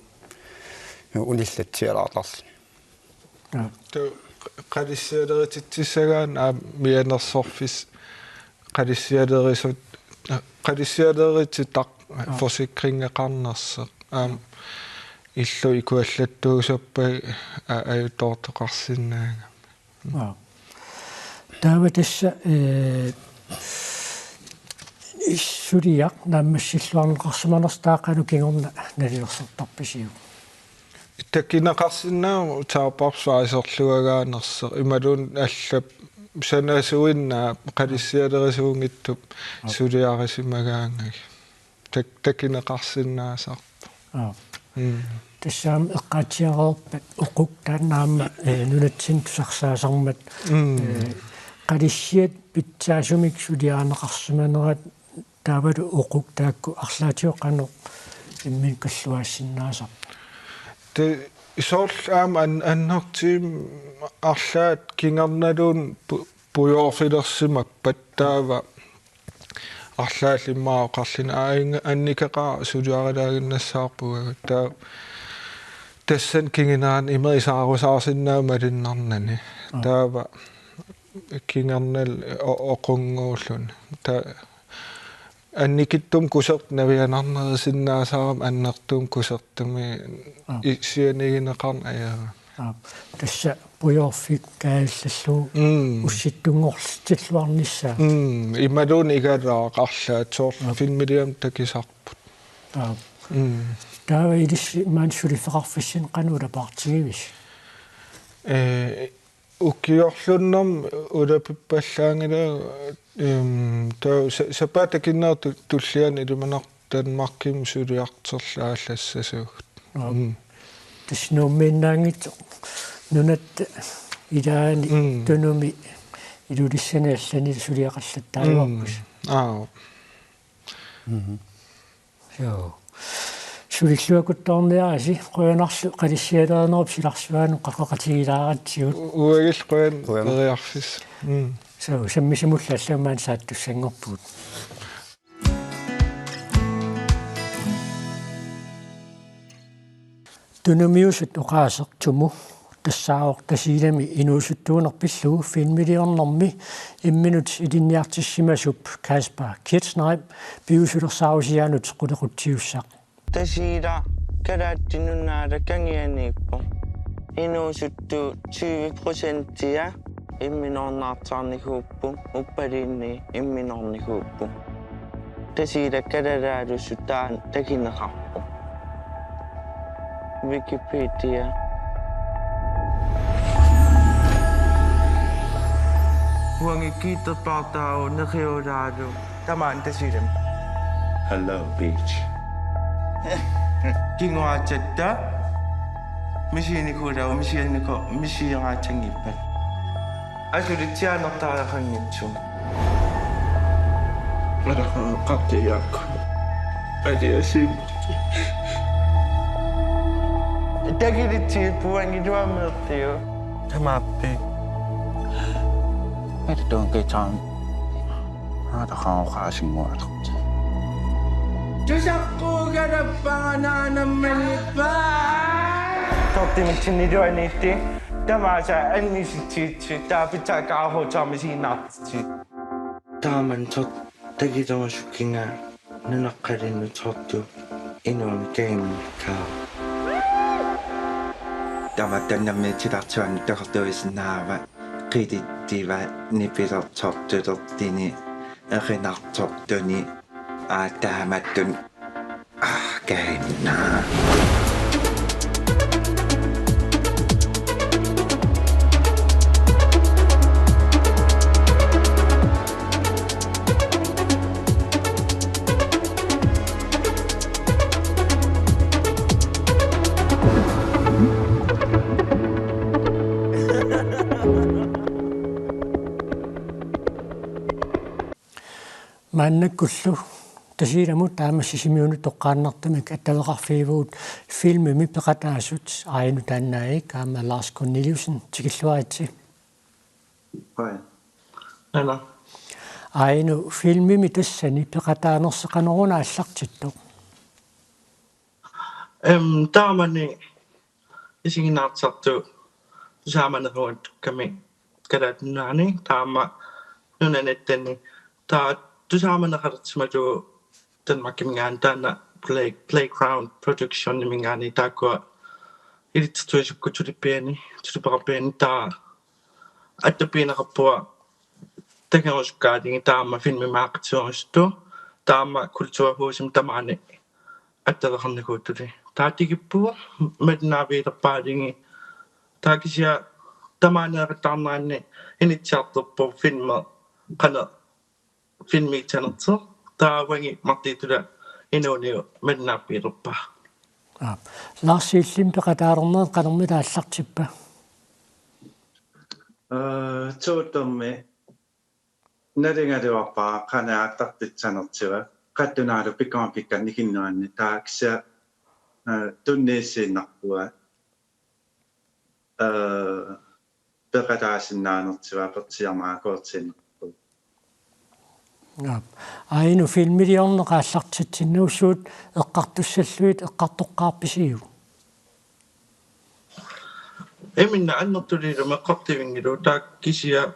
unillatsialaartarluni. Aa. Taa qalissialerititsissagaanni aamma mianersorfissat qalissialerisut, qalissialerititaq forsikringeqarnersoq. Aamma illup ikuallattuusarpaa a-, ajutoortoqarsinnaagami. Aa. Taava tassa, ee, suliaq naammassilluarneqarsimanersoq taava qanoq kingorna nalilersortarpisiuk? Takuneqarsinnaavoq taarparsuasorluagaanersoq imaluunniit allap sanasuinnaq qalissialerisuunngitsup suliarisimagaangami. Tak-, takuneqarsinnaasarpoq. Aap. Mm. Tassa aamma eqqaatsiareerpat uquk taanna aamma, ee, nunatsinni tusarsaasarmat, mm, ee, qalissiat pitsaasumik suliarineqarsimanerat taavalu uquk taakku arlaatigut qanoq imminnut kalluaassinnaasarput? Tassa soorlu aamma an-, annertuumik arlaat kingornaluunniit pu-, pujoorfilersimappat taava arlaat immaqa oqarluni aajuna annikaqaaq suliarilaaginnassaarpunga taava tassani kingunerani ima isaarusaarsinnaasoq malunnarnani. Aa. Taava kingornali o-, oqunngorluni. Ta-, annikitsumik kusertut navianarnerusinnaasarami annertuumik kusertumi. Aa. I-, sianigineqarneq ajorami. Aa. Tassa pujoorfik kaajallallugu. Mm. Ussittunngortilluarnissaa. Mm. Imaluunniit igalaaqarlaat soorlu. Aa. Filmiliami takusarput. Aa. Mm. Taava ilissi maani suliffeqarfissinni qanoq ulapaartigivisi? Ee, ukiorluinnarmi ulapippallaanngilanga, em, taava sa-, sapaatip akunnera tu-, tulliani ilimanartoq Danmarkimi suliartorlugu aallassasuugut. Aa. Mm. Tassa Nuummiinnaanngitsoq nunatta ilaani. Mm. Tunumi Ilulissani allani suliaqallattaajuarpusi. Mm. Aa. Mhm. Joo. Sulilluakuttoorniarisi, qujanarlu qalissialerinerup silarsuanut qaqoqatigilaaratsigut. U-, uagullu qujan-, qujanaq, periarfissaq. Mm. Suu, sammisamullu allamik maani saattussanngorpugut. Tunumiusut oqaaseq Tumu tassaavoq Tasiilami inuusuttuuneq pillugu filmiliornermi imminut ilinniartissimasup Kasper Kirchneip piviusulersaarusiaanut qulequtsiussaq. Tasiilaq Kalaallit Nunaata kangianiippoq. Inuusuttuut tyve procentia imminornaartarnikuupput, uppaluunniit imminornikuupput. Tasiilaq kalaalaalusut taanna takuneqarpoq. Wikipedia. Uangi kiitterpaartaavoq neqiulaalu. Tamaani Tasiilami. Hello, beach. Kinguaatsatta. Misiginikuullunga, misiginniko-, misiginngoraatsanngippat. Asuli tsianertariaqanngitsoq. Alaqaqqajaakku. Aliasiimmat. Takulitsiippuangiluameertiu. Tamaappi. Matutungitaan. Naataqaaqaasinngualerti. Tusaqquugalappaga naanammanippa. Tortimitsinniluaniitti tamaasa annisitsitsi taapitsaakaaruutarmisiinnaartitsi. Taamannak takilerusukkinga nunaqqalinnut tortu inuunikainnakkaa. Tamatta nammitsitartuanni takortuisinnaava qilittiva nipilertortulertini erinartortuni aataamatun. Ah, kainna. Maannakkullu Tasiilamut taama Sisimiunut toqqaannartumik attaveqarfigivugut filmimi peqataasut Ainu Taannaavik aamma Lars Korneliussen, tikilluaritsi. Hej. Aana. Ainu, filmimi tassani peqataanersi qanoruna aallartittoq? Em, taamani isiginnaartartut tusaamanerugakkami Kalaallit Nunaanni taama nunanut ittanni taava tusaamaneqalersimasoq Danmarkiminngaanniit taanna Play-, Playground Productioniminngaanniit taakkua ilitsersuisukkut tulippiani, tulipeqarpiani taava attavigineqarpunga takinerusukkaalingi taama filmimaaqqatsiorusuttut taama kulturhusimi tamaani attaveqarnikuulluni. Taava tikippugut malinnaavigilerpaalingi taava kisianni tamaaneeqattaarneranni inissiartorpoq filmi qanoq filmiissanersoq taava uangi Martiitula inuuniu malinnaaffigilerpaa. Aap. Lars, illimmi peqataalernerit qanormita aallartippa? Ee, Tuuttormi nalugaluarpara qanoq aallartissanersugut, qattunaalu pikkoriffikkami nikinneranni taava kisianni, ee, tunniussiinnarpunga, ee, peqataasinnaanersugut apeqqutersinnaanerput. Aap. Ainu, filmiliorneq aallartitsinnagu suut eqqartussallugit eqqartoqqaarpisiuk? Iminna annertuliilumi eqqartuinngilagut, taava kisianni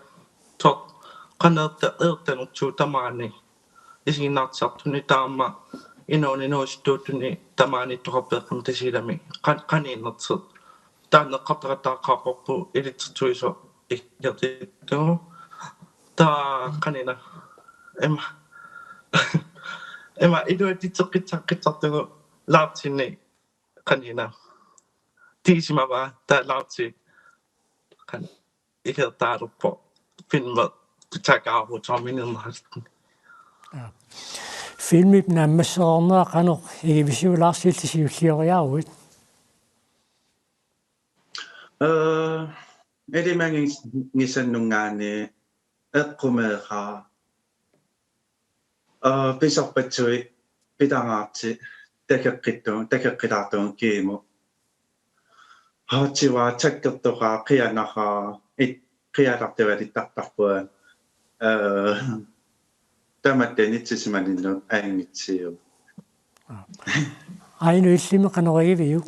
soorlu qaneerta-, eertanersuut tamaani isiginnaartitsisartuni, taama inuuneq inuusuttuuttunik tamaani ittoqarfeeqqami Tasiilami qan-, qaniinnertik. Taanna eqqartaqattaaqqaarparput ilitsersuisoq ikiortittugu. Taava qaniinneq. Ima. Ima iluatitseqqitseqqittartugu Laarsinik qaniinneq. Tiisimavaa taava Laarsi qan-, ikiortaalerpoq filmi takaarutoominnernarit. Aa. Filmip naammassereernera qanoq igivisiuk, Laarsi, illit siullioriaruit? Ee, ilimaginngisanninngaanniit eqqumeeqaaq. Ee, pisorpassuit pilangaartik takoqqittu-, takoqqilaartugut kiimu. Haatsiva takkertoqaa qianaqaa it-, qialartualittartarpunga. Ee, tamatta inissisimaninnut angitsiu. Aa. Ainu, illimmi qanoq igiviuk?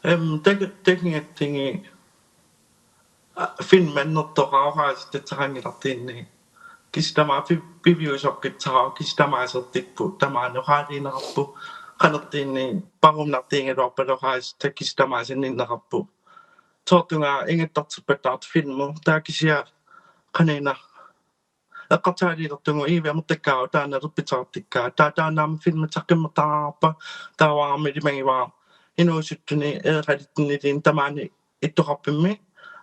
Em, tak-, takigatsigit, a, filmi annertoqaaq, oqaasissutissaqanngilartiinni. Kisianni tamaat pi-, piviusoqqissaaq, kisianni tamaat asertipput, tamaani oqaaliinerarput, qanertiinni paruminartigigaluarpalu oqaasissutissat, kisianni tamaat saninnerarput. Soorlu ingattarterpattaartoq filmi, taava kisianni qaniinneq eqqarsaatigilertugut Iivi amertakkaavoq taanna alerpitsaqartikkaa. Taava taanna aamma filmi saqqummertariaqarpoq, taava aamma ilimagivara inuusuttunik eqalittunik tamaani ittoqarfimmi,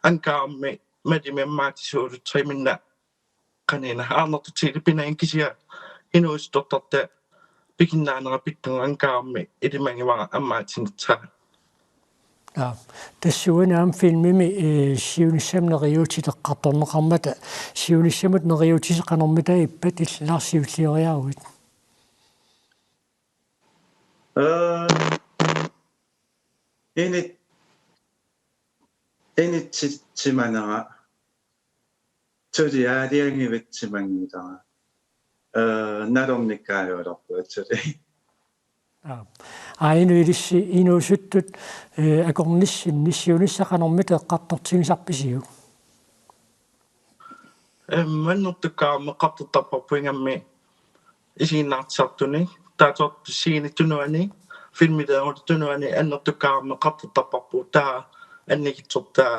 Ankarami Malimi ammaatisuullutik iminna qaniinneq Arnartutilik pinagit, kisianni inuusuttortarta pikinnaanera pittugu Ankarami ilimagivara ammaatinissaq. Aa, tassuuna aamma filmimi, ee, siunissami neriuutit eqqartorneqarmata, siunissamut neriuutisi qanormita ippat, illit Laarsi siullioriaruit? Ee, init-, inissimanera suli aalajangiussimanngilanga. Ee, nalornikkaajualerpunga suli. Aa. Ainu, ilissi inuusuttut, ee, akornissinni siunissaq qanormita eqqartortigisarpisiuk? Em, annertukkaarmat eqqartortarparput ingammik isiginnaartitsisartunik. Taava soorlu scenep tunuani, filmiliarusup tunuani annertukkaarmat eqqartortarparput, taava annikitsortaa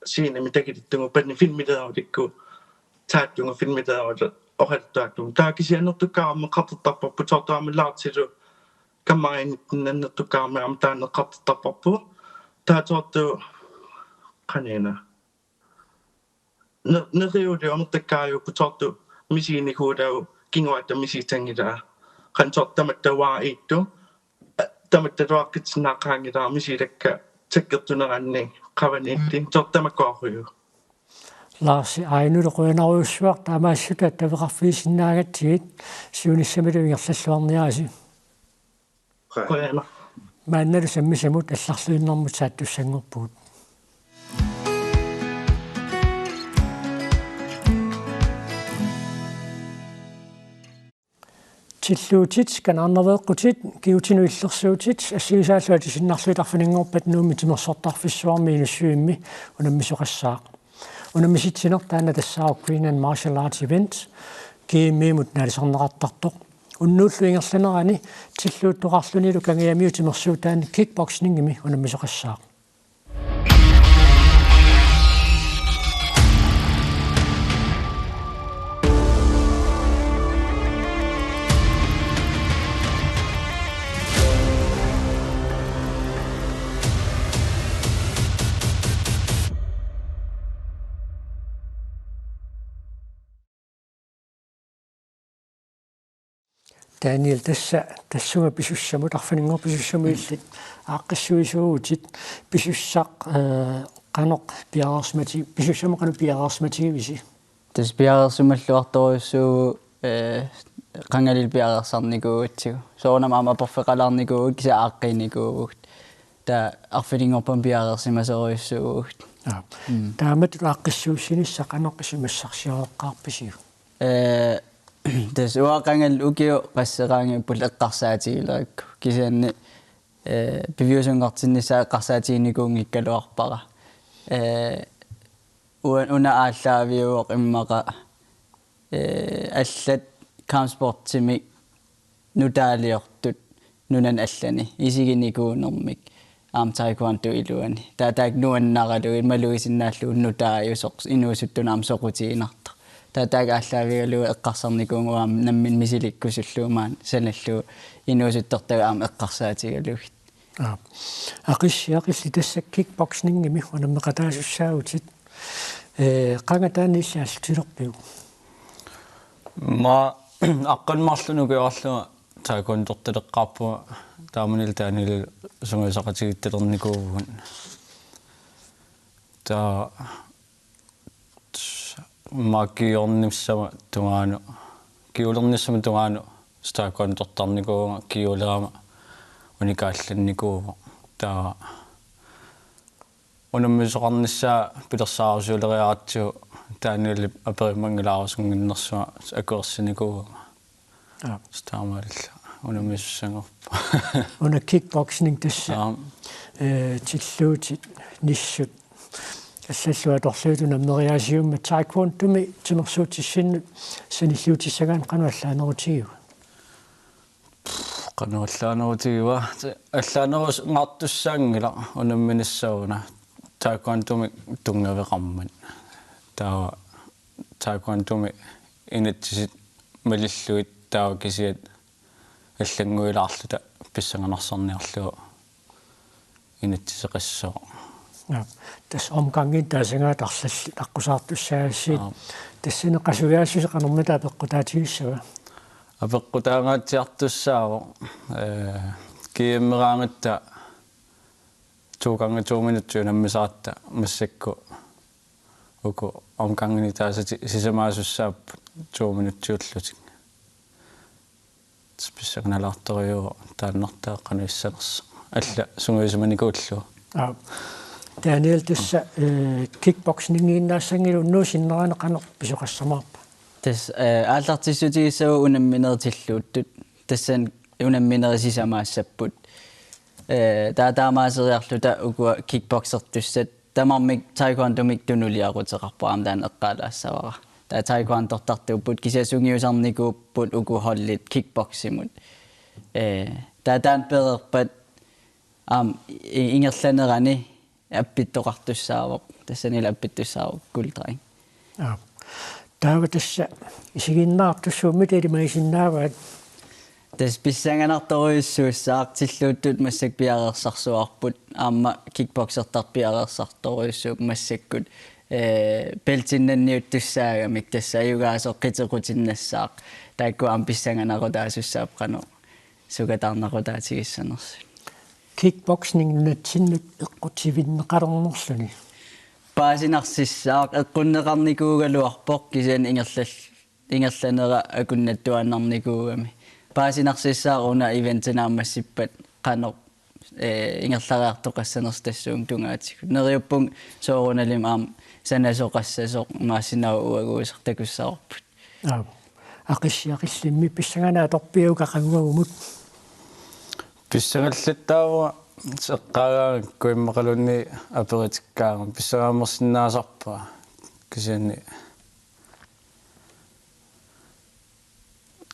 scenemi takutittugut panni filmiliarusukkut saattugut filmiliarusukkut oqaluttuaattugut. Taava kisianni annertukkaarmat eqqartortarparput, soorlu aamma Laarsilu kammariinitsinni annertukkaarmat aamma taanna eqqartortarparput. Taava soorlu qaniinneq. Ne-, neriuuliuk amertakkaajupput, soorlu misiginikuugaluarlugu kinguaatta misigisanngilaa. Qanoq soorlu tamatta uanga iittut, a, tamatta luaqqitsinnaaqaanngilara misigilakka takkertuneranni qavaniittin, soorlu tamakkuarujuu. Laarsi, Ainulu qujanarujussuaq taamaassutut attaveqarfigisinnaagatsigit, siunissamilu ingerlalluarniarisi. Qujanaq. Qujanaq. Maannalu sammisamut allarluinnarmut saattussanngorpugut. Tilluutit, kanaarnaveeqqutit, kigutinut illersuutit, assigisaallu atusinnarlugit arfininngorpat Nuummi timersortarfissuarmi Inussivimmi unammisoqassaaq. Unammisitsineq taanna tassaavoq Greenland Martial Arts Event, G M E-mut naalisarneqartartoq. Unnuullu ingerlanerani tilluuttoqarlunilu Kangiamiut timersuutaanni kickboxingimi unammisoqassaaq. Daniel, tassa, tassunga pisussamut, arfininngorpat pisussamut illit aaqqissuisuuvutit, pisussaq, ee, qanoq piareersimati-, pisussamut qanoq piareersimatigivisi? Tassa piareersimalluartorujussuuvoq, ee, qangalili piareersarnikuugatsigu. Soorunami aamma aporfeqalaarnikuuvugut, kisianni aaqqiinnikuuvugut. Taava arfininngorpat piareersimasorujussuuvugut. Aa. Mm. Taamatut aaqqissuussinissaq qanoq isumassarsioreqqaarpisiuk? Ee, tassa uanga qangali ukiut qassit qaangiuppulli eqqarsaatigilerakku. Kisianni ee, piviusunngortinnissaa eqqarsaatiginikuunngikkaluarpara. Ee, ua-, una aallaaviuvoq immaqa, ee, allat kampsportimik nutaaliortut nunani allani isiginikuunermik aamma taekwondo iluani. Taava taakku nuannaralugit malugisinnaallugit nutaajusoq inuusuttunut aamma soqutiginartoq. Taava taakku aallaavigalugu eqqarsarnikuuvunga aamma nammineq misilikkusullugu maani sanallugu inuusuttortagut aamma eqqarsaatigalugit. Aap. Aqissi Aqilli, tassa kickboxingimi unammeqataasussaavutit. Ee, qanga taanna illit aallartilerpiuk? Aamma aqqaneq-marlunnik ukioqarlunga taekwondortaleqqaarpunga, taamanilu Danielip sungiusaqatigiittalernikuuvugut. Taava aamma kingornissama tungaanut, kingulernissama tungaanut taekwondortarnikuuvunga, kingulerama unikaallannikuuvoq. Taava unammisoqarnissaa pilersaarusiuleriaratsigu Danielip aperimanngilaarusunnginnersua akuersinikuuvunga. Aap. Taamaalilluta unammisussanngorpoq. Una kickboxing tassa. Aap. Ee, tilluutit, nissut, allallu atorlugit unammeriaasiummat, taekwondomi timersuutissinnut sanilliutissagaanni qanoq allaanerutigiva? Qanoq allaanerutigiva? Allaanerusartussaanngilaq unamminissaq una taekwondomik tunngaveqarmat. Taava taekwondomi inatsisit malillugit taava kisiat allannguilaarluta pissanganarsorniarlugu inatsiseqassooq. Ja, tassa omgangini taasagaat arlallit aqqusaartussaagassigit. Aap. Tassani qasujaassuseq qanormita apeqqutaatigissava? Apeqqutaangaatsiartussaavoq, ee, G M-eraangatta to gange to minutsit unammisaratta massakkut uku omgangini taasat sisamaasussaappat to minutsiullutik. Pissanganalaartorujuuvoq taannartaa qanoq issanersoq. Alla sungiusimanikuullugu. Aap. Daniel, tassa, ee, kickboxingiinnaassanngilaq, unnuup sinnerani qanoq pisoqassamaarpa? Tassa, ee, aallartissutigissavat unamminerit tilluuttut. Tassani unamminerit sisamaassapput. Ee, taava taamaaseriarluta ukua kickboxertussat tamarmik taekwondomik tunuliaquteqarput, aamma taanna eqqaalaassavara. Taava taekwondortartuupput, kisianni sungiusarnikuupput uku holdit kickboximut. Ee, taava taanna pereerpat aamma i-, ingerlanerani appittoqartussaavoq. Tassanilu appittussaavoq Gulddreng. Aap. Taava tassa isiginnaartussat ummita ilimagisinnaavaat? Tassa pissanganartorujussuussaaq, tilluuttut massakkut piareersarsuarput, aamma kickboxertartut piareersartorujussuupput massakkut, ee, beltinnanniuttussaagamik, tassa ajugaasoq qitequtinnassaaq, taakku aamma pissanganarutaasussaapput qanoq sukataarnarutaatigissanersut. Kickboxing nunatsinnut eqqutivinneqalernerluni paasinarsissaaq, eqqunneqarnikuugaluarpoq, kisianni ingerlal-, ingerlanera akunnattuaannarnikuugami. Paasinarsissaaq una eventit naammassippat qanoq, ee, ingerlariartoqassanersoq tassuuna tungaatigut. Neriuppunga soorunalimi aamma sanasoqassasoq, imaassinnaavoq uaguusoq, takussavarput. Aap. Aqissi Aqillimmi, pissanganaq atorpiuk aqaguagumut? Pissangallattaaruma eqqaagaangakku, immaqaluunniit aperitikkaangama pissangaamersinnaasarpara. Kisianni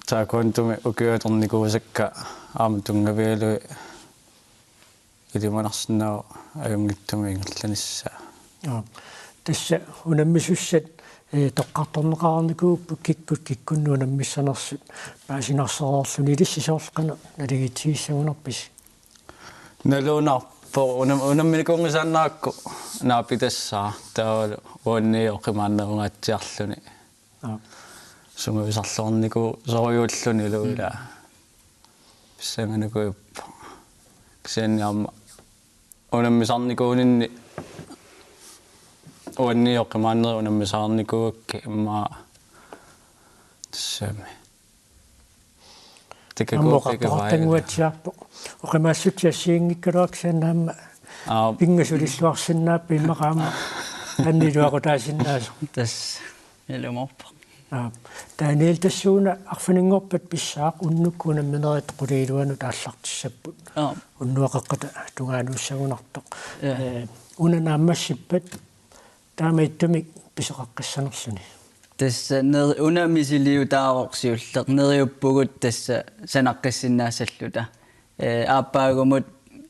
taekwondomi ukiut atornikuusakka aamma tunngavigalugit ilimanarsinnaavoq ajunngitsumik ingerlanissaa. Aap. Tassa unammisussat, ee, toqqartorneqarnikuupput kikkut kikkunnut unammissanersut, paasinarsereerluni. Ilissi soorlu qanoq naligiissigissagunarpisi? Nalunaarpoq, unam-, unamminikuunngisaannarakku naapitassaaq, taavalu uannit oqimaannerungaatsiarluni. Aap. Sungiusarluarnikuusorujuullunilu ilaa. Mm. Pissanganikuuvoq. Kisianni aamma unammisarnikuuninni uannit oqimaannerit unammisarnikuugakkit immaqa tassami. Aamma oqartoqartanguatsiarpoq. Oqimaassutsip assigiinngikkaluartoq kisianni aamma. Aap. Pinngusulilluarsinnaappat immaqa aamma anniluaqutaasinnaasoq. Tassa ilumoorpoq. Aap. Daniel, tassuuna arfininngorpat pissaaq unnukkut unamminerit qulit iluanut aallartissapput. Aap. Unnuaqeqqata tungaanuussagunartoq. Ja. Eh, una naammassippat taamaattumik pisoqaqqissanerluni. Tassa ner-, una misiliutaavoq siulleq, neriuppugut tassa sanaqqissinnaassalluta. Eh, aappaagumut,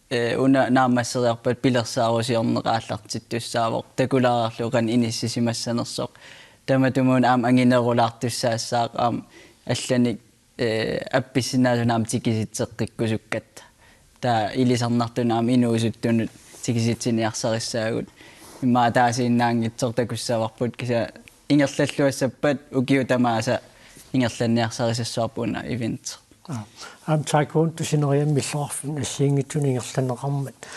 eh, una naammasseriarpat pilersaarusiorneq aallartittussaavoq, takulaarlugu qanoq inissisimassanersoq. Tamatumuuna aamma anginerulaartussaassaaq aamma allanik, eh, appissinnaasunut aamma tikisitseqqikkusukkatta. Taava ilisarnartunut aamma inuusuttunut tikisitsiniarsarissaagut. Immaqa ataasiinnaanngitsoq takussavarput, kisianni ingerlalluassappat ukiut tamaasa ingerlanniarsarisassavarput una event. Aa, aamma taekwondo sineriammi illoqarfinni assigiinngitsunik ingerlanneqarmat.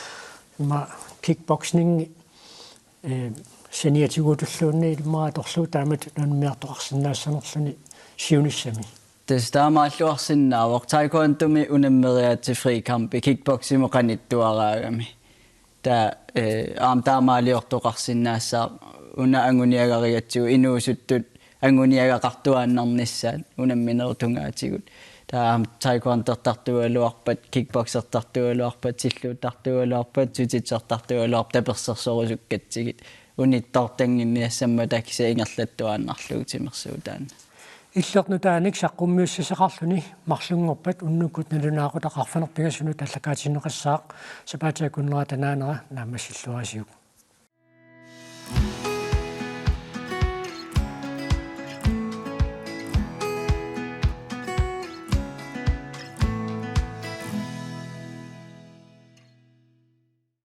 Immaqa kickboxingi, eh, saniatigulluunniit immaqa atorlugu taamatut unammiartoqarsinnaassanerluni siunissami. Tassa taamaalluarsinnaavoq, taekwondomi unammeriaatsit frikampi, kickboximut qanittuaraagami. Taava, eh, aamma taamaaliortoqarsinnaassaaq, una anguniagarigatsigu inuusuttut anguniagaqartuaannarnissaat unamminerup tungaatigut. Taava aamma taekwondertartuugaluarpat, kickboxertartuugaluarpat, silluuttartuugaluarpat, jiu-jitsertartuugaluarpat tapersersorusukkatsigit. Unittoortannginniassammata kisianni ingerlattuaannarlugu timersuutaanna. Illit nutaanik saqqummiussisaqarluni marlunngorpat unnukkut nalunaaqutaq arfineq-pingasunut aallakaatitinneqassaaq, sapaatip akunnerata naanera naammassilluarisiuk.